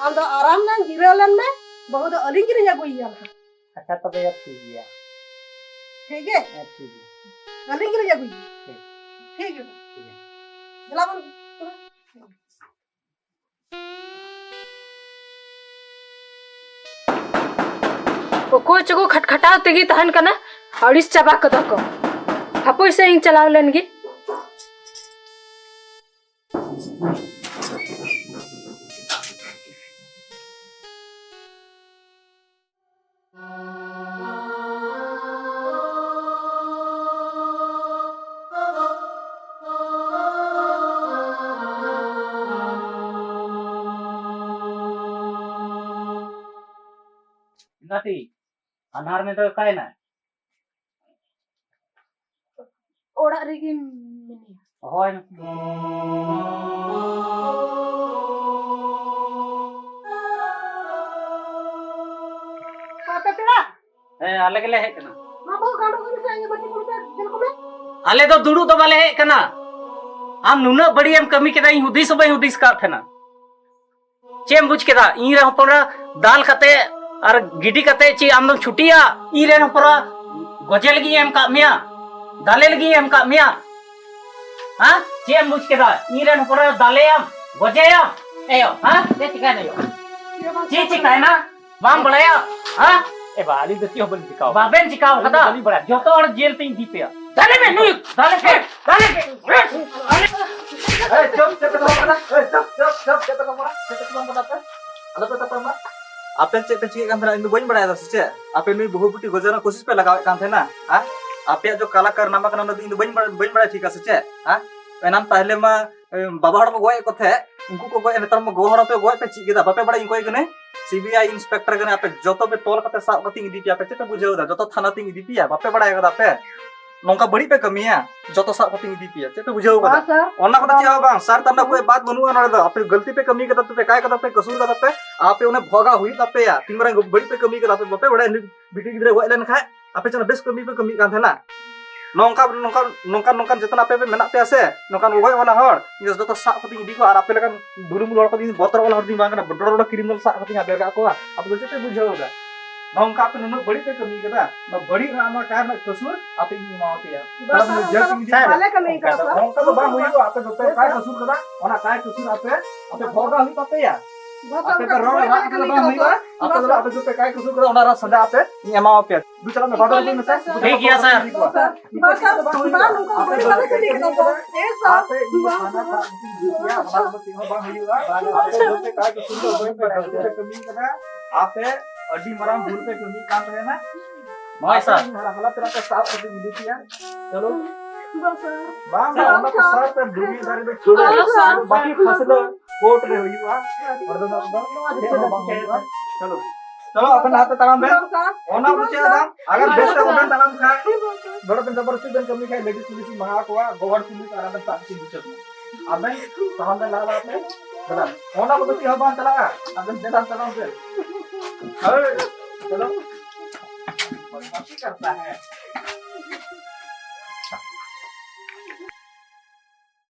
ᱟᱢ ᱫᱚ ᱟᱨᱟᱢ ᱞᱮᱢ, ᱡᱤᱨᱟᱹᱣ ᱞᱮᱱ ᱢᱮ, ᱵᱟᱹᱦᱩ ᱫᱚ ᱟᱹᱞᱤᱧ ᱜᱮᱞᱤᱧ ᱟᱹᱜᱩᱭᱮᱭᱟ ᱱᱟᱦᱟᱜ᱾ ᱟᱪᱪᱷᱟ, ᱛᱚᱵᱮ ᱭᱳ, ᱴᱷᱤᱠ ᱜᱮᱭᱟ᱾ ᱴᱷᱤᱠ ᱜᱮ? ᱦᱮᱸ, ᱴᱷᱤᱠ ᱜᱮᱭᱟ᱾ ᱟᱹᱞᱤᱧ ᱜᱮᱞᱤᱧ ᱟᱹᱜᱩᱭᱮᱭᱟ᱾ ᱴᱷᱤᱠ᱾ ᱴᱷᱤᱠ ᱜᱮᱭᱟ᱾ ᱴᱷᱤᱠ ᱜᱮᱭᱟ᱾ ᱫᱮᱞᱟ ᱵᱚᱱ᱾ ᱚᱠᱚᱭ ᱪᱚᱠᱚ ᱠᱷᱟᱴᱠᱷᱟᱴᱟᱣ ᱛᱮᱜᱮ ᱛᱟᱦᱮᱱ ᱠᱟᱱᱟ, ᱟᱹᱲᱤᱥ ᱪᱟᱵᱟ ᱠᱟᱫᱟ ᱠᱚ᱾ ᱦᱟᱯᱳᱭ ᱥᱮ ᱤᱧ ᱪᱟᱞᱟᱣ ᱞᱮᱱ ᱜᱮ᱾ ᱜᱟᱛᱮ, ᱟᱱᱦᱟᱨ ᱢᱮ ᱫᱚ ᱚᱠᱟᱭᱮᱱᱟ? ᱚᱲᱟᱜ ᱨᱮᱜᱮ ᱢᱮᱱᱟᱭᱟ᱾ ᱦᱳᱭ᱾ ᱟᱯᱮ ᱯᱮᱲᱟ? ᱦᱮᱸ, ᱟᱞᱮ ᱜᱮᱞᱮ ᱦᱮᱡ ᱠᱟᱱᱟ᱾ ᱢᱟ ᱵᱟᱹᱦᱩ ᱜᱟᱸᱰᱚ ᱟᱹᱜᱩᱭ ᱢᱮᱥᱮ, ᱤᱧ ᱵᱟᱹᱴᱤ ᱠᱚ ᱢᱮᱥᱮ, ᱡᱮᱞ ᱠᱚ ᱢᱮ᱾ ᱟᱞᱮ ᱫᱚ ᱫᱩᱲᱩᱵ ᱫᱚ ᱵᱟᱞᱮ ᱦᱮᱡ ᱠᱟᱱᱟ᱾ ᱟᱢ ᱱᱩᱱᱟᱹᱜ ᱵᱟᱹᱲᱤᱡ ᱮᱢ ᱠᱟᱹᱢᱤ ᱠᱮᱫᱟ, ᱤᱧ ᱦᱩᱫᱤᱥ ᱦᱚᱸ ᱵᱟᱹᱧ ᱦᱩᱫᱤᱥ ᱠᱟᱜ ᱛᱟᱦᱮᱱᱟ᱾ ᱪᱮᱫ ᱮᱢ ᱵᱩᱡᱽ ᱠᱮᱫᱟ? ᱤᱧ ᱨᱮᱱ ᱦᱚᱯᱚᱱ ᱮᱨᱟ ᱫᱟᱞ ᱠᱟᱛᱮ ᱟᱨ ᱜᱤᱰᱤ ᱠᱟᱛᱮ ᱪᱮᱫ ᱟᱢ ᱫᱚᱢ ᱪᱷᱩᱴᱤᱭᱟ? ᱤᱧ ᱨᱮᱱ ᱦᱚᱯᱚᱱ ᱮᱨᱟ ᱜᱚᱡᱮ ᱞᱟᱹᱜᱤᱫ ᱤᱧ ᱮᱢ ᱠᱟᱜ ᱢᱮᱭᱟ, ᱫᱟᱞᱮ ᱞᱟᱹᱜᱤᱫ ᱤᱧ ᱮᱢ ᱠᱟᱜ ᱢᱮᱭᱟ᱾ ᱦᱮᱸ, ᱪᱮᱫ ᱮᱢ ᱵᱩᱡᱽ ᱠᱮᱫᱟ? ᱤᱧ ᱨᱮᱱ ᱦᱚᱯᱚᱱ ᱮᱨᱟ ᱫᱟᱞᱮᱭᱟᱢ, ᱜᱚᱡᱮᱭᱟᱢ? ᱮᱭᱳ, ᱦᱮᱸ, ᱪᱮᱫ ᱪᱤᱠᱟᱭᱱᱟ ᱭᱳ? ᱪᱮᱫ ᱪᱤᱠᱟᱭᱱᱟ? ᱵᱟᱢ ᱵᱟᱲᱟᱭᱟ? ᱦᱮᱸ? ᱮ ᱵᱟ, ᱟᱹᱞᱤᱧ ᱫᱚ ᱪᱮᱫ ᱦᱚᱸ ᱵᱟᱹᱞᱤᱧ ᱪᱤᱠᱟᱹᱣ ᱠᱟᱫᱟ᱾ ᱵᱟᱵᱮᱱ ᱪᱤᱠᱟᱹᱣ ᱠᱟᱫᱟ? ᱵᱟᱹᱞᱤᱧ ᱵᱟᱲᱟᱭᱟ᱾ ᱡᱚᱛᱚ ᱦᱚᱲ ᱡᱮᱞ ᱛᱮᱧ ᱤᱫᱤ ᱯᱮᱭᱟ᱾ ᱫᱟᱞᱮ ᱢᱮ ᱱᱩᱭ! ᱫᱟᱞᱮ ᱯᱮ! ᱫᱟᱞᱮ ᱯᱮ! ᱮᱭ, ᱪᱩᱯ, ᱪᱮᱫ ᱯᱮ ᱛᱟᱯᱟᱢ ᱠᱟᱱᱟ? ᱮᱭ, ᱪᱩᱯ, ᱪᱩᱯ, ᱪᱩᱯ, ᱪᱮᱫ ᱯᱮ ᱛᱟᱯᱟᱢ ᱠᱟᱱᱟ? ᱪᱮᱫ ᱯᱮ ᱛᱟᱯᱟᱢ ᱠᱟᱱᱟ ᱟᱯᱮ? ᱟᱞᱚ ᱯᱮ ᱛᱟᱯᱟᱢᱟ᱾ ᱟᱯᱮ ᱪᱮᱫ ᱯᱮ ᱪᱤᱠᱟᱹᱜ ᱠᱟᱱ ᱛᱟᱦᱮᱱᱟ, ᱤᱧ ᱫᱚ ᱵᱟᱹᱧ ᱵᱟᱲᱟᱭ ᱫᱟ ᱥᱮ ᱪᱮᱫ? ᱟᱯᱮ ᱱᱩᱭ ᱵᱟᱹᱦᱩ ᱵᱤᱴᱤ ᱜᱚᱡᱮ ᱨᱮᱱᱟᱜ ᱠᱳᱥᱤᱥ ᱯᱮ ᱞᱟᱜᱟᱣᱮᱫ ᱠᱟᱱ ᱛᱟᱦᱮᱱᱟ, ᱦᱮᱸ? ᱟᱯᱮᱭᱟᱜ ᱡᱚ ᱠᱟᱞᱟ ᱠᱟᱨᱱᱟᱢᱟ ᱠᱟᱱᱟ, ᱚᱱᱟ ᱫᱚ ᱤᱧ ᱫᱚ ᱵᱟᱹᱧ ᱵᱟᱲᱟᱭ, ᱵᱟᱹᱧ ᱵᱟᱲᱟᱭ ᱴᱷᱤᱠᱟ ᱥᱮ ᱪᱮᱫ? ᱦᱮᱸ? ᱮᱱᱟᱱ ᱯᱟᱦᱞᱮ ᱢᱟ, ᱮ, ᱵᱟᱵᱟ ᱦᱚᱲ ᱠᱚ ᱜᱚᱡ ᱮᱫ ᱠᱚ ᱛᱟᱦᱮᱸᱫ, ᱩᱱᱠᱩ ᱠᱚ ᱜᱚᱡ, ᱱᱮᱛᱟᱨ ᱢᱟ ᱜᱚ ᱦᱚᱲ ᱟᱯᱮ ᱜᱚᱡ ᱯᱮ ᱪᱮᱫ ᱠᱮᱫᱟ? ᱵᱟᱯᱮ ᱵᱟᱲᱟᱭ ᱤᱧ ᱚᱠᱚᱭ ᱠᱟᱹᱱᱟᱹᱧ? ᱥᱤ ᱵᱤ ᱟᱭ inspector ᱠᱟᱹᱱᱟᱹᱧ, ᱟᱯᱮ ᱡᱚᱛᱚ ᱯᱮ ᱛᱚᱞ ᱠᱟᱛᱮ ᱥᱟᱵ ᱠᱟᱛᱮᱧ ᱤᱫᱤ ᱯᱮᱭᱟ᱾ ᱟᱯᱮ ᱪᱮᱫ ᱯᱮ ᱵᱩᱡᱷᱟᱹᱣ ᱮᱫᱟ? ᱡᱚᱛᱚ ᱛᱷᱟᱱᱟ ᱛᱮᱧ ᱤᱫᱤ ᱯᱮᱭᱟ, ᱵᱟᱯᱮ ᱵᱟᱲᱟᱭ ᱠᱟᱫᱟ ᱯᱮ? ᱱᱚᱝᱠᱟ ᱵᱟᱹᱲᱤᱡ ᱯᱮ ᱠᱟᱹᱢᱤᱭᱟ, ᱡᱚᱛᱚ ᱥᱟᱵ ᱠᱟᱛᱮᱧ ᱤᱫᱤ ᱯᱮᱭᱟ, ᱪᱮᱫ ᱯᱮ ᱵᱩᱡᱷᱟᱹᱣ ᱠᱟᱫᱟ? ᱵᱟᱝ, ᱥᱟᱨ᱾ ᱚᱱᱟ ᱠᱚᱫᱚ ᱪᱮᱫ ᱦᱚᱸ ᱵᱟᱝ, ᱥᱟᱨ, ᱛᱟᱨ ᱨᱮᱱᱟᱜ ᱠᱳᱭ ᱵᱟᱛ ᱵᱟᱹᱱᱩᱜᱼᱟ ᱱᱚᱰᱮ ᱫᱚ᱾ ᱟᱯᱮ ᱜᱟᱹᱞᱛᱤ ᱯᱮ ᱠᱟᱹᱢᱤ ᱠᱟᱫᱟ, ᱛᱚᱵᱮ ᱠᱟᱭ ᱠᱟᱫᱟ ᱯᱮ, ᱠᱟᱹᱥᱩᱨ ᱠᱟᱫᱟ ᱯᱮ, ᱟᱯᱮ ᱚᱱᱮ ᱵᱷᱚᱜᱟ ᱦᱩᱭᱩᱜ ᱛᱟᱯᱮᱭᱟ᱾ ᱛᱤᱱ ᱢᱟᱨᱟᱝ ᱵᱟᱹᱲᱤᱡ ᱯᱮ ᱠᱟᱹᱢᱤ ᱠᱟᱫᱟ, ᱟᱯᱮ ᱵᱟᱯᱮ ᱵᱟᱲᱟᱭᱟ, ᱱᱩᱭ ᱵᱤᱴᱤ ᱜᱤᱫᱽᱨᱟᱹ ᱜᱚᱡ ᱞᱮᱱ ᱠᱷᱟᱡ ᱟᱯᱮ ᱪᱮᱫ ᱵᱮᱥ ᱠᱟᱹᱢᱤ ᱯᱮ ᱠᱟᱹᱢᱤᱭᱮᱫ ᱠᱟᱱ ᱛᱟᱦᱮᱱᱟ? ᱱᱚᱝᱠᱟ, ᱱᱚᱝᱠᱟ, ᱱᱚᱝᱠᱟ, ᱱᱚᱝᱠᱟᱱ ᱡᱚᱛᱚᱱ ᱟᱯᱮ ᱯᱮ ᱢᱮᱱᱟᱜ ᱯᱮᱭᱟ ᱥᱮ, ᱱᱚᱝᱠᱟᱱ ᱜᱚᱡ ᱵᱟᱞᱟ ᱦᱚᱲ, ᱤᱧ ᱫᱚ ᱡᱚᱛᱚ ᱥᱟᱵ ᱠᱟᱛᱮᱧ ᱤᱫᱤ ᱠᱚᱣᱟ, ᱟᱨ ᱟᱯᱮ ᱞᱮᱠᱟᱱ ᱫᱩᱞᱩᱢᱩᱞ ᱦᱚᱲ ᱠᱚᱫᱚ ᱤᱧ ᱵᱚᱛᱚᱨ ᱵᱟᱞᱟ ᱦᱚᱲ ᱫᱚᱧ ᱵᱟᱝ ᱠᱟᱱᱟ, ᱵᱚᱰᱚ ᱵᱚᱰᱚ criminal ᱥᱟᱵ ᱠᱟᱛᱮᱧ ᱦᱟᱵᱮᱲ ᱠᱟᱜ ᱠᱚᱣᱟ᱾ ᱟᱯᱮ ᱫᱚ ᱪᱮᱫ ᱯᱮ ᱵᱩᱡᱷᱟᱹᱣ ᱮᱫᱟ? ᱱᱚᱝᱠᱟ ᱟᱯᱮ ᱱᱩᱱᱟᱹᱜ ᱵᱟᱹᱲᱤᱡ ᱯᱮ ᱠᱟᱹᱢᱤ ᱠᱟᱫᱟ, ᱱᱚᱣᱟ ᱵᱟᱹᱲᱤᱡ ᱨᱮᱱᱟᱜ ᱱᱚᱣᱟ ᱠᱟᱨ ᱨᱮᱱᱟᱜ ᱠᱟᱹᱥᱩᱨ ᱟᱯᱮ ᱤᱧ ᱮᱢᱟᱣ ᱯᱮᱭᱟ᱾ ᱵᱟᱥ, ᱛᱟᱦᱞᱮ ᱱᱤᱡᱮ ᱚᱱᱠᱟ ᱛᱮᱜᱮ ᱫᱚ ᱵᱟᱞᱮ ᱠᱟᱹᱢᱤ ᱚᱱᱠᱟ ᱠᱟᱫᱟ, ᱫᱚ, ᱥᱟᱨ᱾ ᱚᱱᱠᱟ ᱫᱚ ᱵᱟᱝ ᱦᱩᱭᱩᱜᱼᱟ᱾ ᱟᱯᱮ ᱫᱚᱯᱮ ᱠᱟᱭ ᱠᱟᱹᱥᱩᱨ ᱠᱟᱫᱟ, ᱚᱱᱟ ᱠᱟᱭ ᱠᱟᱹᱥᱩᱨ ᱟᱯᱮ, ᱟᱯᱮ ᱵᱷᱚᱜᱟ ᱦᱩᱭᱩᱜ ᱛᱟᱯᱮᱭᱟ᱾ ᱵᱟᱥ, ᱟᱯᱮ ᱚᱱᱠᱟ ᱯᱮ ᱨᱚᱲ ᱵᱟᱞᱮ ᱨᱟᱜ ᱠᱟᱹᱢᱤ ᱠᱟᱫᱟ, ᱠᱟᱫᱟ, ᱵᱟᱝ ᱦᱩᱭᱩᱜᱼᱟ᱾ ᱥᱟᱨ᱾ ᱟᱯᱮ ᱫᱚ, ᱟᱯᱮ ᱫᱚᱯᱮ ᱠᱟᱭ ᱠᱟᱹᱥᱩᱨ ᱠᱟᱫᱟ, ᱚᱱᱟ ᱨᱮᱱᱟᱜ ᱥᱟᱡᱟ ᱟᱯᱮ ᱤᱧ ᱮᱢᱟᱣ ᱯᱮᱭᱟ᱾ ᱫᱩ ᱪᱟᱞᱟᱜ ᱢᱮ, ᱵᱟᱫᱟᱞ ᱟᱹᱜᱩᱭ ᱢᱮᱥᱮ᱾ ᱴᱷᱤᱠ ᱜᱮᱭᱟ, ᱥᱟᱨ᱾ ᱵᱟᱝ, ᱱᱚᱝᱠᱟ ᱟᱯᱮ ᱵᱟᱹᱲᱤᱡ ᱫᱚ ᱵᱟᱞᱮ ᱠᱟᱹᱢᱤ ᱠᱟᱫᱟ, ᱥᱟᱨ᱾ ᱟᱯᱮ ᱤᱧ ᱫᱚ ᱛᱷᱟᱱᱟ ᱥᱟᱵ ᱠᱟᱛᱮᱧ ᱤᱫᱤ ᱯᱮᱭᱟ, ᱚᱱᱟ ᱨᱮᱫᱚ ᱪᱮᱫ ᱦᱚᱸ ᱵᱟᱝ ᱦᱩᱭᱩᱜᱼᱟ᱾ ᱟᱯᱮ ᱫᱚ ᱯᱮ ᱠᱟᱭ ᱠᱟᱹᱥᱩᱨ ᱫᱚ ᱵᱟᱹᱧ ᱵᱟᱲᱟᱭᱟ, ᱪᱮᱫ ᱯᱮ ᱠᱟᱹᱢᱤ ᱠᱟᱫᱟ? ᱟᱯᱮ ᱟᱹᱰᱤ ᱢᱟᱨᱟᱝ ᱵᱷᱩᱞ ᱯᱮ ᱠᱟᱹᱢᱤ ᱠᱟᱱ ᱛᱟᱦᱮᱱᱟ᱾ ᱦᱳᱭ, ᱥᱟᱨ᱾ ᱟᱯᱮ ᱤᱧ ᱦᱟᱞᱟ ᱛᱮᱨᱟ ᱯᱮ ᱥᱟᱵ ᱠᱟᱛᱮᱧ ᱤᱫᱤ ᱯᱮᱭᱟ᱾ ᱪᱚᱞᱚ᱾ ᱵᱟᱝ, ᱥᱟᱨ᱾ ᱵᱟᱝ, ᱵᱟᱝ, ᱚᱱᱟ ᱠᱚ ᱥᱟᱨ ᱯᱮ ᱰᱩᱢᱤ ᱫᱟᱨᱮ ᱫᱚ ᱪᱷᱩᱲᱟᱹ᱾ ᱟᱞᱚ, ᱥᱟᱨ᱾ ᱵᱟᱠᱤ ᱯᱷᱟᱥᱞᱟ ᱠᱳᱨᱴ ᱨᱮ ᱦᱩᱭᱩᱜᱼᱟ᱾ ᱚᱸᱰᱮ ᱫᱚ ᱟᱫᱚ ᱪᱮᱫ ᱦᱚᱸ ᱵᱟᱝ ᱦᱩᱭᱩᱜᱼᱟ᱾ ᱪᱚᱞᱚ᱾ ᱪᱚᱞᱚ, ᱟᱵᱮᱱ ᱞᱟᱦᱟᱛᱮ ᱛᱟᱲᱟᱢ ᱵᱮᱱ᱾ ᱚᱱᱟ ᱵᱩᱡᱷᱟᱹᱣ ᱫᱟ, ᱟᱜᱟᱨ ᱵᱮᱥ ᱛᱮ ᱵᱟᱵᱮᱱ ᱛᱟᱲᱟᱢ ᱠᱷᱟᱡ, ᱱᱚᱰᱮ ᱵᱮᱱ ᱡᱚᱵᱚᱨᱫᱚᱥᱛᱤ ᱵᱮᱱ ᱠᱟᱹᱢᱤ ᱠᱷᱟᱡ, ᱞᱮᱰᱤᱥ ᱯᱩᱞᱤᱥ ᱤᱧ ᱢᱟᱸᱜᱟ ᱠᱚᱣᱟ, ᱜᱚᱵᱚᱨ ᱯᱩᱞᱤᱥ ᱟᱨ ᱟᱵᱮᱱ ᱥᱟᱵ ᱠᱟᱛᱮ ᱵᱤᱪᱟᱹᱨ ᱵᱮᱱ᱾ ᱟᱵᱮᱱ ᱛᱟᱲᱟᱢ ᱵᱮᱱ ᱞᱟᱦᱟ ᱞᱟᱦᱟᱛᱮ᱾ ᱫᱟᱫᱟ, ᱚᱱᱟ ᱠᱚᱫᱚ ᱪᱮᱫ ᱦᱚᱸ ᱵᱟᱝ ᱪᱟᱞᱟᱜᱼᱟ, ᱟᱵᱮᱱ ᱫᱮᱞᱟ ᱛᱟᱲᱟᱢ ᱵᱮᱱ᱾ ᱦᱳᱭ, ᱪᱚᱞᱚ᱾ ᱵᱚᱫᱢᱟᱥᱤ ᱠᱟᱨᱛᱟ ᱦᱮ᱾